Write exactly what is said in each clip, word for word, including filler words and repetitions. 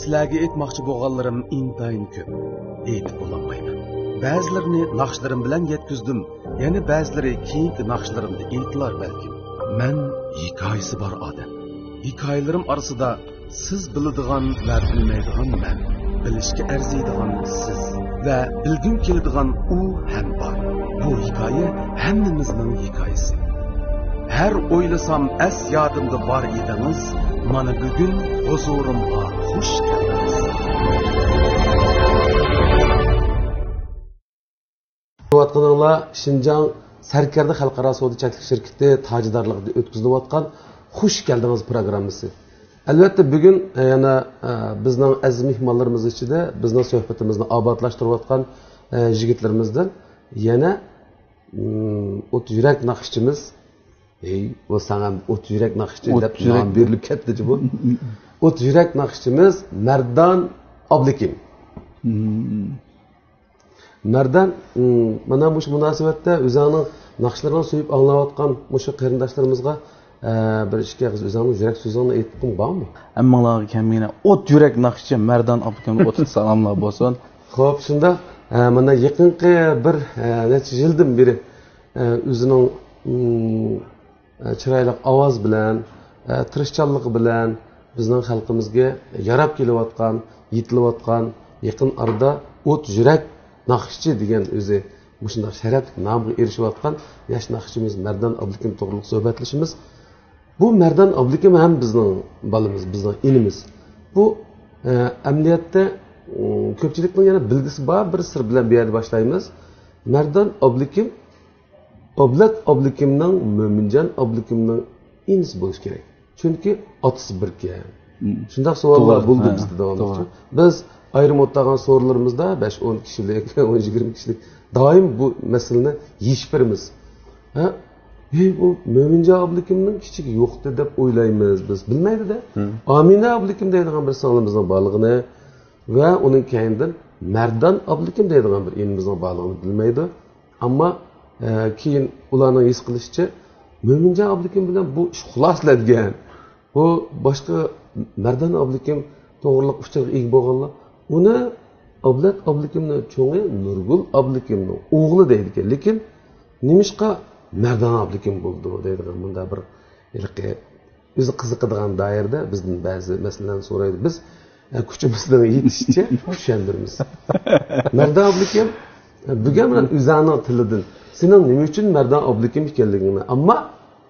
سىلەرگە ئېيتماقچى بولغانلىرىم ئىنتايىن كۆپ. ئېيتىپ بولالمايمەن. بەزىلىرىنى ناخشىلىرىم بىلەن يەتكۈزدۈم. يەنە بەزىلىرى كېيىنكى ناخشىلىرىمدا ئېيتىلار بەلكىم. مەن ھېكايىسى بار ئادەم. ھېكايىلىرىم ئارىسىدا سىز بىلىدىغان ۋە بىلمەيدىغان مەن، بىلىشكە ئەرزىيدىغان سىز ۋە بىلگۈم كېلىدىغان ئۇ ھەم بار. بۇ ھېكايە ھەممىمىزنىڭ ھېكايىسى. ھەر ئويلىسام ئەس يادىمدا بار ئىدىڭىز، مانا بۈگۈن ھۇزۇرۇمغا خۇش كەلدىڭىز. كۆرۈۋاتقىنىڭلار شىنجاڭ سەركەردە خەلقئارا سودا چەكلىك شىركىتى تاجىدارلىقىدا ئۆتكۈزۈلۈۋاتقان خۇش كەلدىڭىز پروگراممىسى. ئەلۋەتتە، بۈگۈن، ئە، يەنە، ئە، بىزنىڭ ئەزىز مېھمانلىرىمىز ئىچىدە بىزنىڭ سۆھبىتىمىزنى ئاباتلاشتۇرۇۋاتقان، ئە، يىگىتلىرىمىزدىن يەنە، ئىم، ئوت يۈرەك ناخشىچىمىز، ھەي، بۇ ساڭا ئوت يۈرەك ناخشىچى ئوت دەپ يۈرەك نام بېرىلىپ كەتتىچۇ بۇ؟ ئوت يۈرەك ناخشىچىمىز مەردان ئابلىكىم. مم. مەردان، ئىم، مانا مۇشۇ مۇناسىۋەتتە ئۆزۈڭنىڭ ناخشىلىرىڭنى سۆيۈپ ئاڭلاۋاتقان مۇشۇ قېرىنداشلىرىمىزغا، ئە، بىر ئىككى ئېغىز ئۆزۈڭنىڭ يۈرەك سۆزۈڭنى ئېيتقۇڭ بارمۇ؟ ھەممىڭلارغا كەمگىنە ئوت يۈرەك ناخشىچى مەردان ئابلىكىمگە ئوتلۇق سالاملار بولسۇن. خوپ، شۇنداق. ئە، مانا يېقىنقى بىر، ئە، نەچچە يىلدىن بېرى، ئە، ئۆزىنىڭ، ئىم، ئە، چىرايلىق ئاۋاز بىلەن، ئە، تىرىشچانلىقى بىلەن بىزنىڭ خەلقىمىزگە ياراپ كېلىۋاتقان، يېتىلىۋاتقان، يېقىن ئارىدا ئوت يۈرەك ناخشىچى دېگەن ئۆزى مۇشۇنداق شەرەپلىك نامغا ئېرىشىۋاتقان ياش ناخشىچىمىز مەردان ئابلىكىم توغرۇلۇق سۆھبەتلىشىمىز. بۇ مەردان ئابلىكىم ھەم بىزنىڭ بالىمىز، بىزنىڭ ئىنىمىز. بۇ، ئە، ئەمەلىيەتتە، ئۇ، كۆپچىلىكنىڭ يەنە بىلگۈسى بار بىر سىر بىلەن بۇ يەردە باشلايمىز. مەردان ئابلىكىم ئابلەت ئابلىكىمنىڭ، مۆمىنجان ئابلىكىمنىڭ ئىنىسى بولۇشى كېرەك. چۈنكى ئاتىسى بىركەن. مم. شۇنداق سوئاللار توغرا، بولدى ھە، بىزدە داۋاملىق. توغرا. بىز ئايرىم ئولتۇرغان سورۇنلىرىمىزدا بەش، ئون كىشىلىك، ئون، يىگىرمە كىشىلىك دائىم بۇ مەسىلىنى يېشىپ بېرىمىز. ھە؟ ھېي، بۇ مۆمىنجان ئابلىكىمنىڭ كىچىكى يوقتى دەپ ئويلايمىز بىز. بىلمەيدۇ-دە. مم. ئامىنە ئابلىكىم دەيدىغان بىر سىڭلىمىزنىڭ بارلىقىنى ۋە ئۇنىڭ كەينىدىن مەردان ئابلىكىم دەيدىغان بىر ئىنىمىزنىڭ بارلىقىنى بىلمەيدۇ. ئەمما، ئە، كېيىن ئۇلارنىڭ ھېس قىلىشىچە، مۆمىنجان ئابلىكىم بىلەن بۇ ئىش خۇلاسىلەنگەن. بۇ باشقا مەردان ئابلىكىم توغرىلىق ئۇچۇرغا ئىگە بولغانلار ئۇنى ئابلەت ئابلىكىمنىڭ چوڭى نۇرگۈل ئابلىكىمنىڭ ئوغلى دەيدىكەن. لېكىن نېمىشقا مەردان ئابلىكىم بولىدۇ دەيدىغان مۇنداق بىر ھېلىقى ئۆزى قىزىقىدىغان دائىرىدە بىزدىن بەزى مەسىلىلەرنى سورايدۇ. بىز، ئە، كۈچىمىزنىڭ يېتىشىچە چۈشەندۈرىمىز. مەردان ئابلىكىم، ئە، بۈگۈن مەن ئۆزۈڭنىڭ تىلىدىن سېنىڭ نېمە ئۈچۈن مەردان ئابلىكىم ئىكەنلىكىڭنى، ئەمما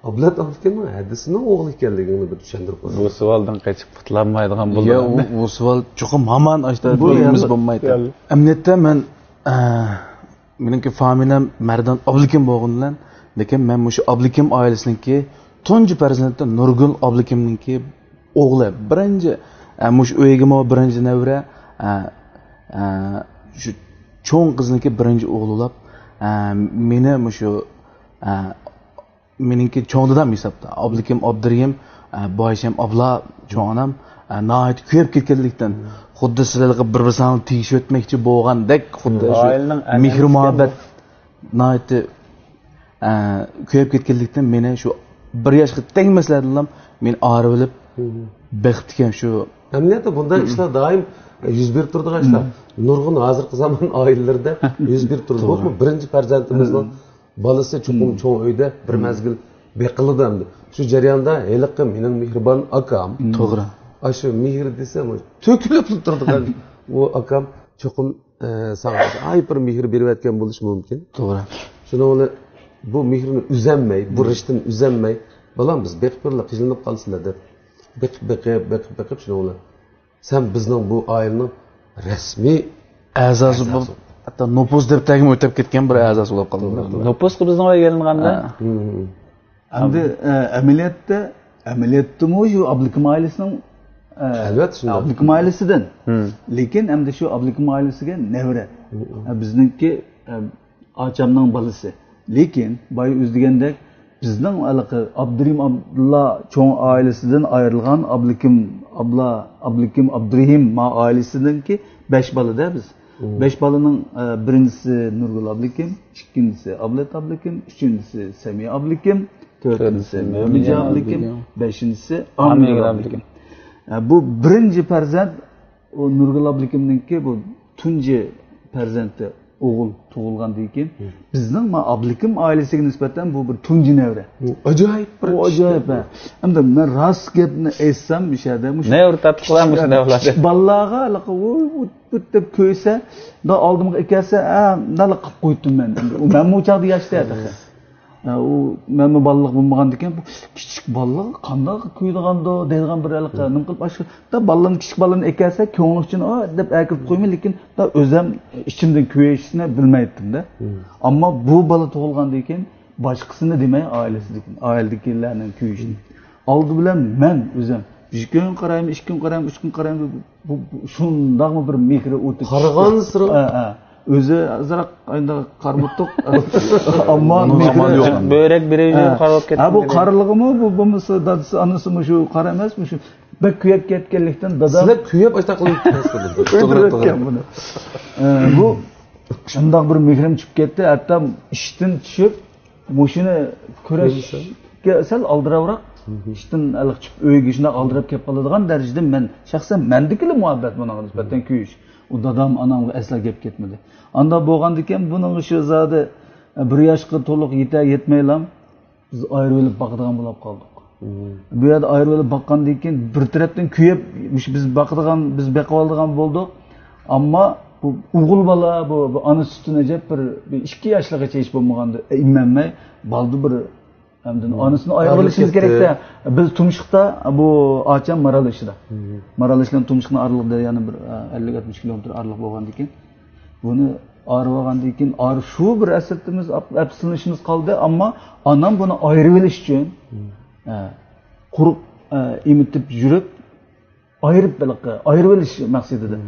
ئابلەت ئابلىكىمنىڭ ھەدىسىنىڭ ئوغلى ئىكەنلىكىڭنى بىر چۈشەندۈرۈپ قويۇڭ. بۇ سوئالدىن قېچىپ قۇتۇلالمايدىغان يا، بولدۇم ئۇ، ئەمدى. ئۇ سوئال چوقۇم ھامان ئاشتا بۇ بىلمىسە يەنە بولمايدۇ. يەنە. ئەمەلىيەتتە مەن، ئە، مېنىڭكى فامىلەم مەردان ئابلىكىم بولغىنى بىلەن، لېكىن مەن مۇشۇ ئابلىكىم ئائىلىسىنىڭكى تۇنجى پەرزەنتى نۇرگۈل ئابلىكىمنىڭكى ئوغلى. بىرىنچى، ئە، مۇشۇ ئۆيگىمۇ بىرىنچى نەۋرە، ئە، ئە، شۇ چوڭ قىزنىڭكى بىرىنچى ئوغلى بولۇپ، ئە، مېنى مۇشۇ، ئە، مېنىڭكى چوڭ دادام ھېسابتا. ئابلىكىم ئابدۇرېھىم، ئە، بۇ ئايشەم ئابلا، چوڭ ئانام، ئە، ناھايىتى كۆيۈپ كەتكەنلىكتىن، خۇددى سىلەرگە بىر-بىرسىڭلارنى تېگىشىۋەتمەكچى بولغاندەك، خۇددى شۇ ئائىلىنىڭ ئەڭ مېھرى مۇھەببەت ناھايىتى، ئە، كۆيۈپ كەتكەنلىكتىن، مېنى شۇ بىر ياشقا تەڭمەسلەردىنلا مېنى ئايرىۋېلىپ بېقىپتىكەن شۇ. ئەمەلىيەتتە بۇنداق ئىشلار دائىم يۈز بېرىپ تۇرىدىغان ئىشلار. نۇرغۇن ھازىرقى زامان ئائىلىلىرىدە يۈز بېرىپ تۇرىدۇ. توغرا. بولۇپمۇ بىرىنچى پەرزەنتىمىزنىڭ بالىسى چوقۇم چوڭ ئۆيدە بىر مەزگىل بېقىلىدۇ ئەمدى. شۇ جەرياندا ھېلىقى مېنىڭ مېھرىبان ئاكام، توغرا، ئاشۇ مېھرى دېسە تۆكۈلۈپ تۇرىدىغان ئۇ ئاكام چوقۇم، ئە، ساڭا ئاجايىپ بىر مېھىر بېرىۋەتكەن بولۇشى مۇمكىن. توغرا. شۇنىڭ بىلەن بۇ مېھرىنى ئۈزەلمەي، بۇ رىشتىنى ئۈزەلمەي، بالام، بىز بېقىپ كۆرىلا، قىينىلىپ قالىسىلەر دەپ بېقىپ، بېقىپ، بېقىپ، بېقىپ، شۇنىڭ بىلەن سەن بىزنىڭ بۇ ئائىلىنىڭ رەسمىي ئەزاسى ئەزاسى بولۇپ، بولۇپ، ھەتتا نوپۇس دەپتەرگىمۇ ئۆتۈپ كەتكەن بىر ئەزاسى بولۇپ قالدىڭ. نوپۇسقا بىزنىڭ ئۆيگە ئېلىنغاندا. ھە. ھىم، ھىم. ئەمدى، ئە، ئەمەلىيەتتە، ئەمەلىيەتتىمۇ شۇ ئابلىكىم ئائىلىسىنىڭ، ئە، ئەلۋەتتە شۇنداق. ئابلىكىم ئائىلىسىدىن. ھىم. لېكىن ئەمدى شۇ ئابلىكىم ئائىلىسىگە نەۋرە. ھىم، ھىم. ئە، بىزنىڭكى، ئە، ئاچامنىڭ بالىسى. لېكىن بايا ئۆزى دېگەندەك بىزنىڭ ھېلىقى ئابدۇرېھىم ئابدۇللا چوڭ ئائىلىسىدىن ئايرىلغان ئابلىكىم ئابلا، ئابلىكىم ئابدۇرېھىم ما ئائىلىسىنىڭكى بەش بالىدە بىز. مم. بەش بالىنىڭ، ئە، بىرىنچىسى نۇرگۈل ئابلىكىم، ئىككىنچىسى ئابلەت ئابلىكىم، ئۈچىنچىسى سەمىيە ئابلىكىم، تۆتىنچىسى تۆتىنچىسى مۆمىنجان مۆمىنجان ئابلىكىم، ئابلىكىم. بەشىنچىسى ئامىنگۈل ئامىنگۈل ئابلىكىم. ئابلىكىم. ئە، بۇ بىرىنچى پەرزەنت ئۇ نۇرگۈل ئابلىكىمنىڭكى بۇ تۇنجى پەرزەنتى ئوغۇل تۇغۇلغاندىن كېيىن، بىزنىڭ ما ئابلىكىم ئائىلىسىگە نىسبەتەن بۇ بىر تۇنجى نەۋرە. ئاجايىپ بىر ئۇ ئاجايىپ، ھە. ئەمدى مەن راست گەپنى ئېيتسام، مۇشۇ يەردە مۇشۇ نەۋرە تاتلىق مۇشۇ نەۋرىلەردە. كىچىك بالىلارغا ھېلىقى ۋۇ ۋۇت ۋۇت دەپ كۆيسە، دا ئالدىمغا ئەكەلسە، ھە، مۇنداق قىلىپ قويدۇم مەن. ئۇ مەنمۇ ئۇ چاغدا ياشتا تېخى. ئە، ئۇ مەنمۇ بالىلىق بولمىغاندىكىن، بۇ كىچىك بالىلارغا قانداق كۆيىدىغاندۇ دەيدىغان بىر ھېلىقى نېمە قىلىپ ئاشۇ، دا بالىلارنى، كىچىك بالىلارنى ئەكەلسە، كۆڭلى ئۈچۈن، ئا، دەپ ئەكىرىپ قويىمەن، لېكىن دا ئۆزەم ئىچىمدىن كۆيۈشىنى بىلمەيتتىم-دە. ئەمما بۇ بالا تۇغۇلغاندىن كېيىن باشقىسىنى دېمەي، ئائىلىسىدىكى، ئائىلىدىكىلەرنىڭ كۆيۈشىنى. ئالدى بىلەن مەن ئۆزۈم بىر كۈن قارايمەن، ئىككى كۈن قارايمەن، ئۈچ كۈن قارايمەن، بۇ، بۇ، بۇ شۇنداقمۇ بىر مېھرى ئوتى قارىغانسېرى. ئە، ئە. ئۆزى ئازراق ئايدا قارىمۇتۇق. ئەمما ئۇنىڭ مېھرى ئامالى يوق. بۆرەك بىرەيلى ھە. قارىلىپ ھە، بۇ كەتكەن. قارىلىقىمۇ، بۇ بولمىسا دادىسى، ئانىسىمۇ شۇ قارا ئەمەسمۇ شۇ. بەك كۆيۈپ كەتكەنلىكتىن دادام. سىلەر كۆيۈپ ئاشتاق قىلىپ كەتكەنسىلەر. توغرا، توغرا. ئۆلتۈرۈۋەتكەن بۇنى. ئە، بۇ شۇنداق بىر مېھرىم چۈشۈپ كەتتى. ھەتتا ئىشتىن چۈشۈپ، مۇشۇنى كۈرەشكە سەل ئالدىراۋراق، ئىشتىن ھېلىقى چۈشۈپ ئۆيگە شۇنداق ئالدىراپ كېلىپ قالىدىغان دەرىجىدە مەن شەخسەن مەندىكىلا مۇھەببەت بۇنىڭغا نىسبەتەن كۆيۈش. ئۇ دادام، ئانامغا ئەسلا گەپ كەتمىدى. ئاندا بولغاندىكىن بۇنىڭغا شۇ زادى بىر ياشقا تولۇق يېتە يەتمەيلا بىز ئايرىۋېلىپ باقىدىغان بولۇپ قالدۇق. بۇ يەردە ئايرىۋېلىپ باققاندىن كېيىن بىر تەرەپتىن كۆيۈپ، مۇشۇ بىز باقىدىغان، بىز بېقىۋالىدىغان بولدۇق. ئەمما بۇ ئوغۇل بالا، بۇ، بۇ ئانا سۈتىنى ئەجەب بىر، بىر ئىككى ياشلىقىچە ھېچ بولمىغاندا ئىممەنمەي، بالدۇر بىر ئەمدى ئانىسىنى ئايرىۋېلىشىمىز كېرەكتە. بىز تۇمشۇقتا، بۇ ئاچام مارال ئىشىدا. مارال ئىشلىرىنى تۇمشۇقنى ئارىلىقىدا يەنە بىر، ئە، ئەللىك ئاتمىش كىلومېتىر ئارىلىق بولغاندىكىن، بۇنى ئايرىۋالغاندىن كېيىن، ئارا-، شۇ بىر ھەسرىتىمىز، ئەپ-، ئەپسۇسلىنىشىمىز قالدى. ئەمما ئانام بۇنى ئايرىۋېلىش ئۈچۈن، ئە، قۇرۇق، ئە، ئېمىتىپ يۈرۈپ، ئايرىپ، ھېلىقى ئايرىۋېلىش مەقسىتىدە.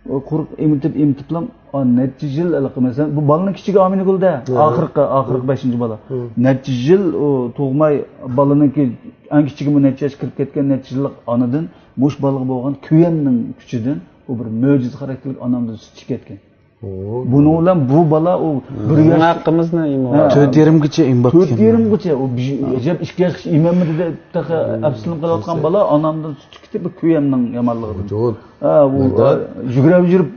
ئۇ قۇرۇق ئېمىتىپ، ئېمىتىپلا، ئا، نەچچە يىل ھېلىقى، مەسىلەن، بۇ بالىنىڭ كىچىكى ھامىلىگۈلدە، ئاخىرقى، ئاخىرقى بەشىنچى بالا. نەچچە يىل ئۇ تۇغماي، بالىنىڭكى ئەڭ كىچىكىمۇ نەچچە ياشقا كىرىپ كەتكەن، نەچچە يىللىق ئانىدىن مۇشۇ بالىغا بولغان كۆيەمنىڭ كۈچىدىن ئۇ بىر مۆجىزە خاراكتېرلىك ئانامدىن سۈت ئىچكەن. بۇنىڭ بىلەن بۇ بالا ئۇ بىر ياش ھەققىمىزنى ھە. تۆت يېرىمگىچە ئېمىپ تۆت يېرىمگىچە ئۇ بىش-، ئەجەب ئىككى ياشقىچە ئېمەمدى دەپ تېخى ئەپسۇلۇم قىلىۋاتقان بالا ئانامدىن سۈت ئىچىپ بىر كۆيەمنىڭ يامانلىقىدىن. ھە، ئۇ، ئە، يۈگۈرۈپ يۈگۈرۈپ،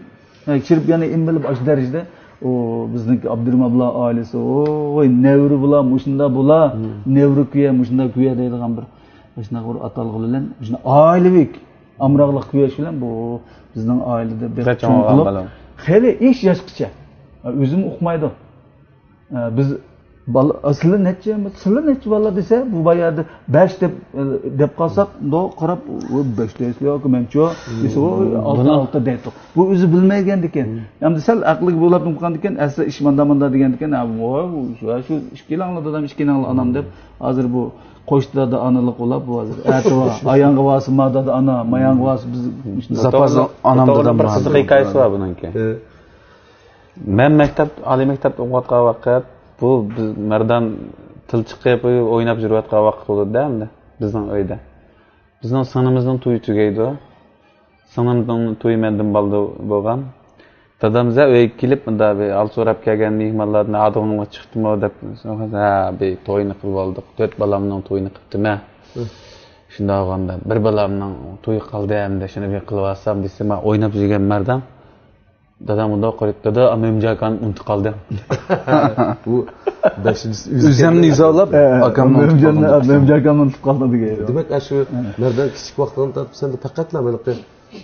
ھە، كىرىپ يەنە ئېمىۋېلىپ ئاشۇ دەرىجىدە ئۇ بىزنىڭكى ئابدۇرېھىم ئابلا ئائىلىسى، ۋوي، نەۋرە بۇلا، مۇشۇنداق بۇلا، نەۋرە كۆيە، مۇشۇنداق كۆيە دەيدىغان بىر، مۇشۇنداق بىر ئاتالغۇ بىلەن، مۇشۇنداق ئائىلىۋى ئامراقلىق كۆيۈش بىلەن بۇ بىزنىڭ ئائىلىدە بەك چوڭ قىلىپ، خېلى ئىش ياشقىچە. ئۆزىمۇ ئۇقمايدۇ. بىز بالا، سىلەر نەچچە، سىلەر نەچچە بالا دېسە، بۇ بايا بەش دەپ، دەپ قالساق، مۇنداق قاراپ، بەش دەيسىلەر ياكى مەنچۇ دېسە، ئالتە، ئالتە دەيتتۇق. بۇ ئۆزى بىلمەيدىكەن. ئەمدى سەل ئەقلىگە بولۇپ قالغاندىكىن، ئەسلى ئىش ماندا، ماندا دېگەندىكىن، ھە، شۇ ئىككىلەڭلار دادام، ئىككىلەڭلار ئانام دەپ، ھازىر بۇ قوشتا دادا ئانىلىق بولاپ، بۇ ھازىر ئەتىۋا، ئاياڭغا بارسا ما دادا ئانا، ماياڭغا بارسا بىز مۇشۇنداق. زاپاس ئانام دادام بار. بىر قىزىق ھېكايىسى بار بۇنىڭكى. مەن مەكتەپ، ئالىي مەكتەپتە ئوقۇۋاتقان ۋاقىت، بۇ بىز مەردان تىل چىقىپ ئويناپ يۈرۈۋاتقان ۋاقىت بولىدۇ ئەمدى بىزنىڭ ئۆيدە. بىزنىڭ سىڭلىمىزنىڭ تويى تۈگەيدۇ. سىڭلىمنىڭ تويى مەندىن بالدۇر بولغان. دادام زە ئۆيگە كېلىپ، مۇنداق بىر ھال سوراپ كەلگەن مېھمانلاردىن، «ئادىڭىزغا چىقتىمۇ؟» دەپ سورىسا، «ھە، بىر توينى قىلىۋالدۇق. تۆت بالامنىڭ تويىنى قىپتىمەن. شۇنداق بولغاندا، بىر بالامنىڭ تويى قالدى ئەمدى، شۇنى بىر قىلىۋالسام» دېسە، مەن ئويناپ يۈرگەن مەردان دادام مۇنداق قارىدى، «دادا، مەمجان ئاكامنى ئۇنتۇپ قالدىڭ.» بۇ بەشىنچىسى ئۆزەمنى ھېسابلاپ، ئاكامنى ئۇنتۇپ قالدىم. مەمجان ئاكامنى ئۇنتۇپ قالدىڭ دېگەن. دېمەك، ئاشۇ مەردان كىچىك ۋاقتىڭدىن تارتىپ سەندە پەقەتلا مانا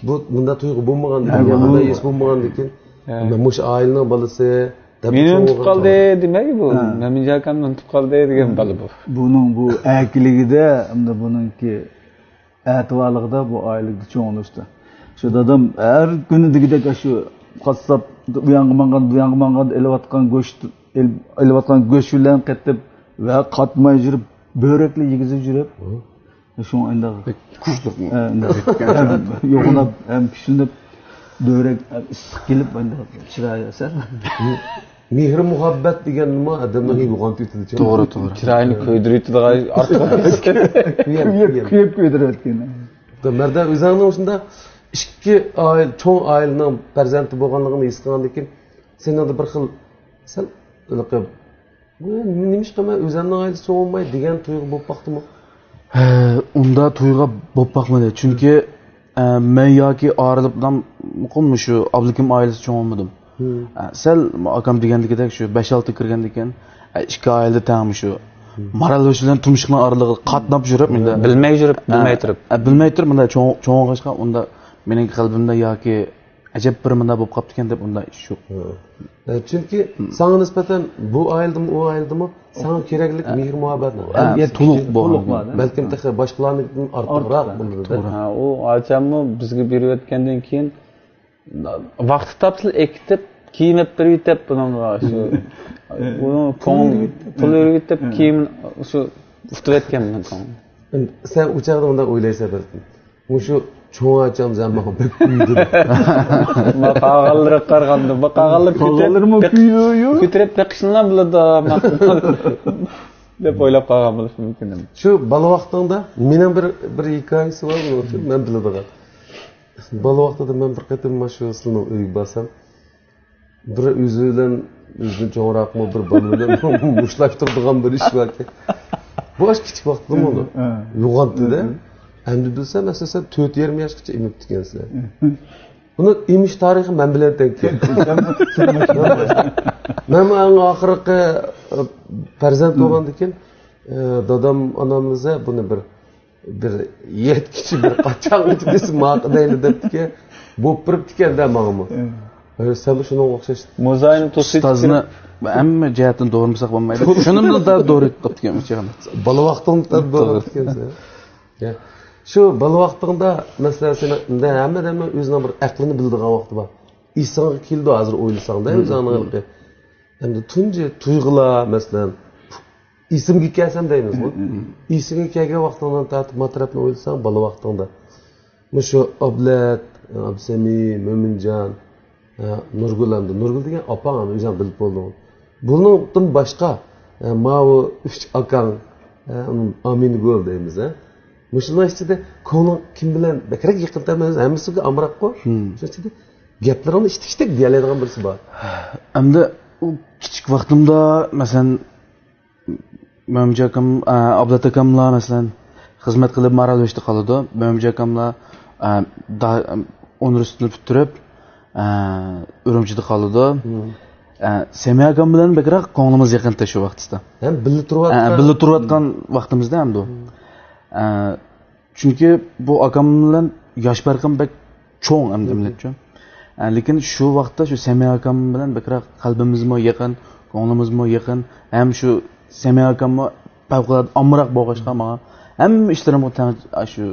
بۇ مۇنداق تۇيغۇ بولمىغاندىكىن، مۇنداق ھېس بولمىغاندىكىن، مەن مۇشۇ ئائىلىنىڭ بالىسى دەپ مېنى ئۇنتۇپ قالدى دېمەك بۇ. مەمجان ئاكامنى ئۇنتۇپ قالدى دېگەن بالا بۇ. بۇنىڭ بۇ ئەركىلىكىدە، ئەمدى بۇنىڭكى ئەتىۋارلىقىدا بۇ ئائىلىدە چوڭ ئۆستى. شۇ دادام ھەر كۈنى دېگۈدەك شۇ قاسساپ ئۇ ياڭغا ماڭغان، بۇ ياڭغا ماڭغان، ئېلىۋاتقان گۆش، ئېلىۋاتقان گۆش بىلەن قېتىپ ۋە قاتماي يۈرۈپ، بۆرەكلەر يېگۈزۈپ يۈرۈپ، شۇڭا ئەمدى بەك كۈچلۈكمۇ؟ ھە، ئەمدى ھەم يوغىناپ، ھەم كۈچلىنىپ، بۆرەك ئىسسىق كېلىپ، ئەمدى چىرايى ئەسەر. مېھرى مۇھەببەت دېگەنمۇ ئادەمنى ئويغىتىۋېتىدۇ. توغرا، توغرا. چىرايىنى كۆيدۈرۈۋېتىدىغان ئارتۇق. كۆيۈپ، كۆيۈپ كۆيدۈرۈۋەتكەن. مەردان، ئۆزۈڭنىڭ شۇنداق ئىككى ئائىلە، چوڭ ئائىلىنىڭ پەرزەنتى بولغانلىقىنى ھېس قىلغاندىن كېيىن، سېنىڭدە بىر خىل، سەل ھېلىقى، «نېمىشقا مەن ئۆزۈمنىڭ ئائىلىسى بولماي؟» دېگەن تۇيغۇ بولۇپ باقتىمۇ؟ ھە، ئۇنداق تۇيغۇ بولۇپ باقمىدى. چۈنكى، ئە، مەن ياكى ئارىلىق دادام مۇقىم شۇ ئابلىكىم ئائىلىسى چوڭ بولمىدىم. ھە، سەل ئاكام دېگەندىكىدەك شۇ بەش-ئالتە كىرگەندىكىن، ھە، ئىككى ئائىلىدە تەڭ شۇ مارالبېشى بىلەن تۇمشۇقنىڭ ئارىلىقىدا قاتناپ يۈرۈپ، مۇنداق بىلمەي يۈرۈپ، ھە، بىلمەي تۇرۇپ. ھە، بىلمەي تۇرۇپ مۇنداق چوڭ، چوڭ بولغاچقا ئۇنداق مېنىڭ قەلبىمدە ياكى ئەجەب بىر مۇنداق بولۇپ قاپتىكەن دەپ ئۇنداق ئىش يوق. ھە. ئە، چۈنكى ساڭا نىسبەتەن بۇ ئائىلىدىمۇ، ئۇ ئائىلىدىمۇ ساڭا كېرەكلىك مېھىر-مۇھەببەت، ھە، ئەمگەك تولۇق كۈچى بولغان. بولغان. بەلكىم تېخى باشقىلاردىن ئارتۇقراق بولىدۇ. ھە، ئۇ ئاچاممۇ بىزگە بېرىۋەتكەندىن كېيىن ۋاقتى تاپسىلا ئەكېتىپ، كىيىم ئېلىپ بېرىۋېتىپ بۇنىڭغا شۇ، بۇنىڭ كۆڭلى پۇل ئۆرگىتىپ، كىيىم شۇ ئۇتۇۋەتكەن مەن كۆڭلۈم. سەن ئۇ چاغدا مۇنداق ئويلايسەن بەلكىم. مۇشۇ چوڭ ئاچام زامانغا بەك كۆيدى. ما قالغانلىرىغا قارىغاندا، ما قالغانلىرى كۆتۈرۈپ، كۆتۈرۈپ بېقىشنىلا بىلىدۇ، ما دەپ ئويلاپ قالغان بولۇشى مۇمكىن. شۇ بالا ۋاقتىڭدا مېنىڭ بىر، بىر ھېكايىسى بار، بۇنىڭ ئۈچۈن مەن بىلىدىغان. بالا ۋاقتىدا مەن بىر قېتىم مانا شۇ سىلىنىڭ ئۆيىگە بارسام، بىر ئۆزى بىلەن ئۆزىدىن چوڭراقمۇ بىر بالا بىلەن مۇشتلاشتۇرىدىغان بىر ئىش باركەن. بۇ ئاشۇ كىچىك ۋاقتىدىمۇ ئۇنى ئويغانتىدە. ئەمدى بىلسەم، ئەسلىسەم تۆت يېرىم ياشقىچە ئېمىپتىكەنسىلەر. ئۇنى ئېمىش تارىخى مەن بىلەن تەڭ كەلدى. مەن ئەڭ ئاخىرقى، ئە، پەرزەنت بولغاندىكىن، ئە، دادام، ئانام بىزە بۇنى بىر بىر يەتكۈچى بىر قاچاڭ ئېتىپ بېسىپ ماقۇل دەيلى دەپتىكەن. بوپ بېرىپتىكەن-دە ماڭىمۇ. ھە، سەنمۇ شۇنىڭغا ئوخشاش. موزاينى توسۇپ ئۇستازنى ھەممە جەھەتتىن دورىمىساق بولمايدۇ. شۇنىمدا دورا قىپتىكەن. بالا ۋاقتىڭدا دورا قىپتىكەنسەن. شۇ بالا ۋاقتىڭدا، مەسىلەن، سېنىڭ ھەممە ئادەمنىڭ ئۆزىنىڭ بىر ئەقلىنى بىلىدىغان ۋاقتى بار. ئېسىڭگە كېلىدۇ ھازىر ئويلىساڭدا، ئۆزۈڭنىڭ ھېلىقى ئەمدى تۇنجى تۇيغۇلار، مەسىلەن، ئېسىمگە كەلسەم دەيمىزغۇ. ئېسىڭگە كەلگەن ۋاقتىڭدىن تارتىپ ما تەرەپنى ئويلىساڭ، بالا ۋاقتىڭدا. مۇشۇ ئابلەت، ئابدۇسەمى، مۆمىنجان، ئە، نۇرگۈل ئەمدى. نۇرگۈل دېگەن ئاپاڭ، ئەمدى ئۆزۈڭ بىلىپ بولدۇڭ. بۇنىڭدىن باشقا، ئە، ماۋۇ ئۈچ ئاكاڭ، ئە، ئامىنگۈل دەيمىز، ھە. مۇشۇلار ئىچىدە كۆڭلۈڭ كىم بىلەن بەكرەك يېقىن تەرەپ؟ ھەممىسىگە ئامراققۇ. شۇنىڭ ئىچىدە گەپلىرىڭنى ئىتتىك-ئىتتىك دېيەلەيدىغان بىرسى بار. ئەمدى ئۇ كىچىك ۋاقتىمدا، مەسىلەن، مۆمىنجان ئاكام، ئە، ئابلەت ئاكاملار، مەسىلەن، خىزمەت قىلىپ مارالبېشىدا قالىدۇ. مۆمىنجان ئاكاملار، ئە، دا-، ئۇنىۋېرسىتېتنى پۈتتۈرۈپ، ئە، ئۈرۈمچىدە قالىدۇ. ئە، سەمىيە ئاكام بىلەن بەكرەك كۆڭلىمىز يېقىنتى شۇ ۋاقىتتا. ھەم بىللە تۇرۇۋاتقان. ئە، بىللە تۇرۇۋاتقان ۋاقتىمىزدا ئەمدى. ئە، چۈنكى بۇ ئاكام بىلەن ياش پەرقىم بەك چوڭ ئەمدى، مم. ئەمدىچۇ. ئە، لېكىن شۇ ۋاقىتتا شۇ سەمىيە ئاكام بىلەن بەكرەك قەلبىمىزمۇ يېقىن، كۆڭلىمىزمۇ يېقىن. ھەم شۇ سەمىيە ئاكاممۇ پەۋقۇلئاددە ئامراق بولغاچقا ماڭا ھەممە ئىشلىرىمغا تەڭ، شۇ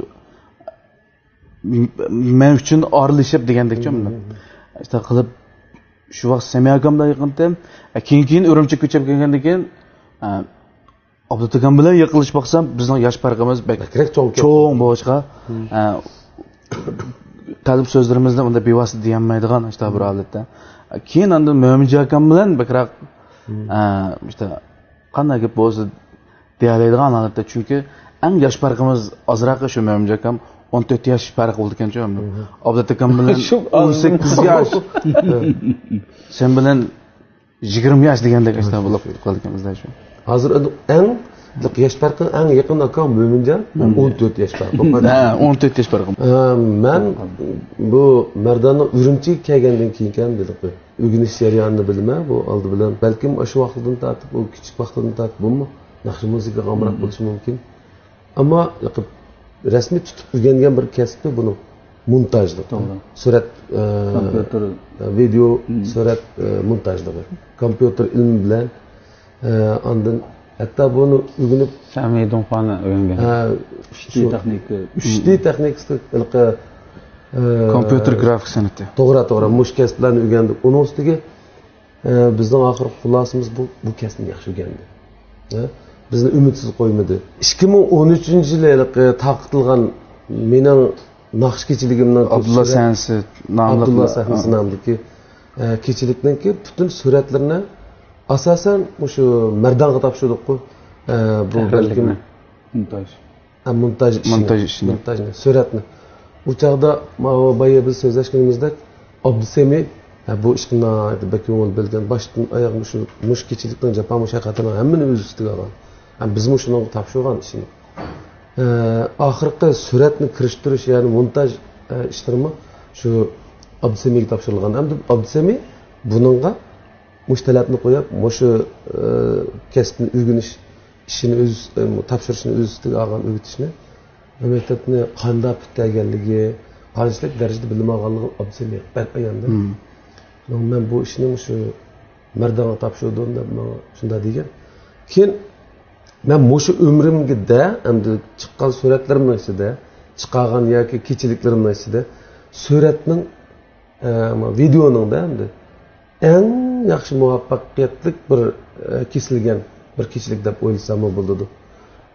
م-، مەن ئۈچۈن ئارىلىشىپ دېگەندەكچۇ، مم. شۇنداق قىلىپ شۇ ۋاقىت سەمىيە ئاكام بىلەن يېقىنتىم. ئە، كېيىن، كېيىن ئۈرۈمچىگە كۆچۈپ كەلگەندىن كېيىن، ئە، ئابلەت ئاكام بىلەن يېقىنلىشىپ باقسام، بىزنىڭ ياش پەرقىمىز بەك بەكرەك چوڭ، چوڭ بولغاچقا، مم. ئە، قەلب سۆزلىرىمىزنى ئۇنداق بىۋاسىتە دېيەلمەيدىغان ئىشتا بىر ھالەتتە. كېيىن ئاندىن مۆمىنجان ئاكام بىلەن بەكرەك، مم. ئە، ئىشتا قانداق گەپ بولسا دېيەلەيدىغان ھالەتتە. چۈنكى ئەڭ ياش پەرقىمىز ئازراق شۇ مۆمىنجان ئاكام، ئون تۆت ياش پەرق بولىدىكەنچۇ. مم. ئابلەت ئاكام بىلەن شۇ ئون سەككىز ياش. سەن بىلەن يىگىرمە ياش دېگەندەك ئىشلار بولۇپ قالدىكەنمىزدە شۇ. ھازىر ئەڭ، ياش پەرقىڭ ئەڭ يېقىن ئاكاڭ مۆمىنجان، مم. ئون تۆت ياش پەرق. ھە، ئون تۆت ياش پەرق. ئە، مەن بۇ مەرداننىڭ ئۈرۈمچىگە كەلگەندىن كېيىنكى ئۆگىنىش جەريانىنى بىلىمەن. بۇ ئالدى بىلەن بەلكىم ئاشۇ ۋاقتىدىن تارتىپ، ئۇ كىچىك ۋاقتىدىن تارتىپ بۇمۇ ناخشا مۇزىكىغا ئامراق بولۇشى مۇمكىن. ئەمما رەسمىي تۇتۇپ ئۆگەنگەن بىر كەسپى بۇنىڭ مونتاژلىق. توغرا. سۈرەت، ئە، كومپيۇتېر. ۋىدېئو، سۈرەت، ئە، مونتاژلىقى. كومپيۇتېر ئىلمى بىلەن، ئە، ئاندىن ھەتتا بۇنى ئۆگىنىپ، سەمىي دۇڭخۇانى ئۆگەنگەن. ھە، ئۈچ دى شۇ تېخنىكا. ئۈچ دى تېخنىكىسى، ھېلىقى، ئە، كومپيۇتېر گرافىك سەنئىتى. توغرا، توغرا. مۇشۇ كەسىپلەرنى ئۆگەندۇق. ئۇنىڭ ئۈستىگە ئە، بىزنىڭ ئاخىرقى خۇلاسىمىز بۇ، بۇ كەسىپنى ياخشى ئۆگەندى. ھە؟ بىزنى ئۈمىدسىز قويمىدى. ئىككى مىڭ ئون ئۈچىنچى يىلى ھېلىقى تارقىتىلغان مېنىڭ ناخشا كېچىلىكىمنىڭ ئابدۇللا سەنسىز ناملىق، ئابدۇللا سەنسىز نامىدىكى، ئە، كېچىلىكنىڭكى پۈتۈن سۈرەتلىرىنى ئاساسەن مۇشۇ مەردانغا تاپشۇردۇققۇ. ئە، بۇ بەلكىم مونتاژ. ھە، مونتاژ ئىشىنى. مونتاژ ئىشىنى. مونتاژنى، سۈرەتنى. ئۇ چاغدا ماۋۇ بايا بىز سۆزلەشكىنىمىزدەك، ئابدۇسەمى، ھە، بۇ ئىشقا ناھايىتى بەك كۆڭۈل بۆلگەن، باشتىن ئاياغ مۇشۇ، مۇشۇ كېچىلىكنىڭ جاپا مۇشەققەتلىرىنىڭ ھەممىنى ئۆز ئۈستىگە ئالغان. ھەم بىزمۇ شۇنىڭغا تاپشۇرغان ئىشنى. ئە، ئاخىرقى سۈرەتنى كىرىشتۈرۈش، يەنى مونتاژ، ئە، ئىشلىرىمۇ شۇ ئابدۇسەمىگە تاپشۇرۇلغان. ئەمدى ئابدۇسەمى بۇنىڭغا مۇشۇ تەلەپنى قويۇپ، مۇشۇ، ئە، كەسىپنى ئۆگىنىش ئىشىنى ئۆز، ئە، تاپشۇرۇشنى ئۆز ئۈستىگە ئالغان، ئۆگىتىشنى. مەكتەپنى قانداق پۈتتۈرگەنلىكى، قانچىلىك دەرىجىدە بىلىم ئالغانلىقى ئابدۇسەمىگە بەك ئاياندى. مم. مەن بۇ ئىشنى مۇشۇ مەردانغا تاپشۇردۇم دەپ ماڭا شۇنداق دېگەن. كېيىن مەن مۇشۇ ئۆمرۈمدە ئەمدى چىققان سۈرەتلىرىمنىڭ ئىچىدە، چىقارغان ياكى كېچىلىكلىرىمنىڭ ئىچىدە سۈرەتنىڭ، ئە، ۋىدېئونىڭدا ئەمدى ئەڭ ياخشى مۇۋەپپەقىيەتلىك بىر، ئە، كېسىلگەن بىر كېچىلىك دەپ ئويلىساممۇ بولىدۇ.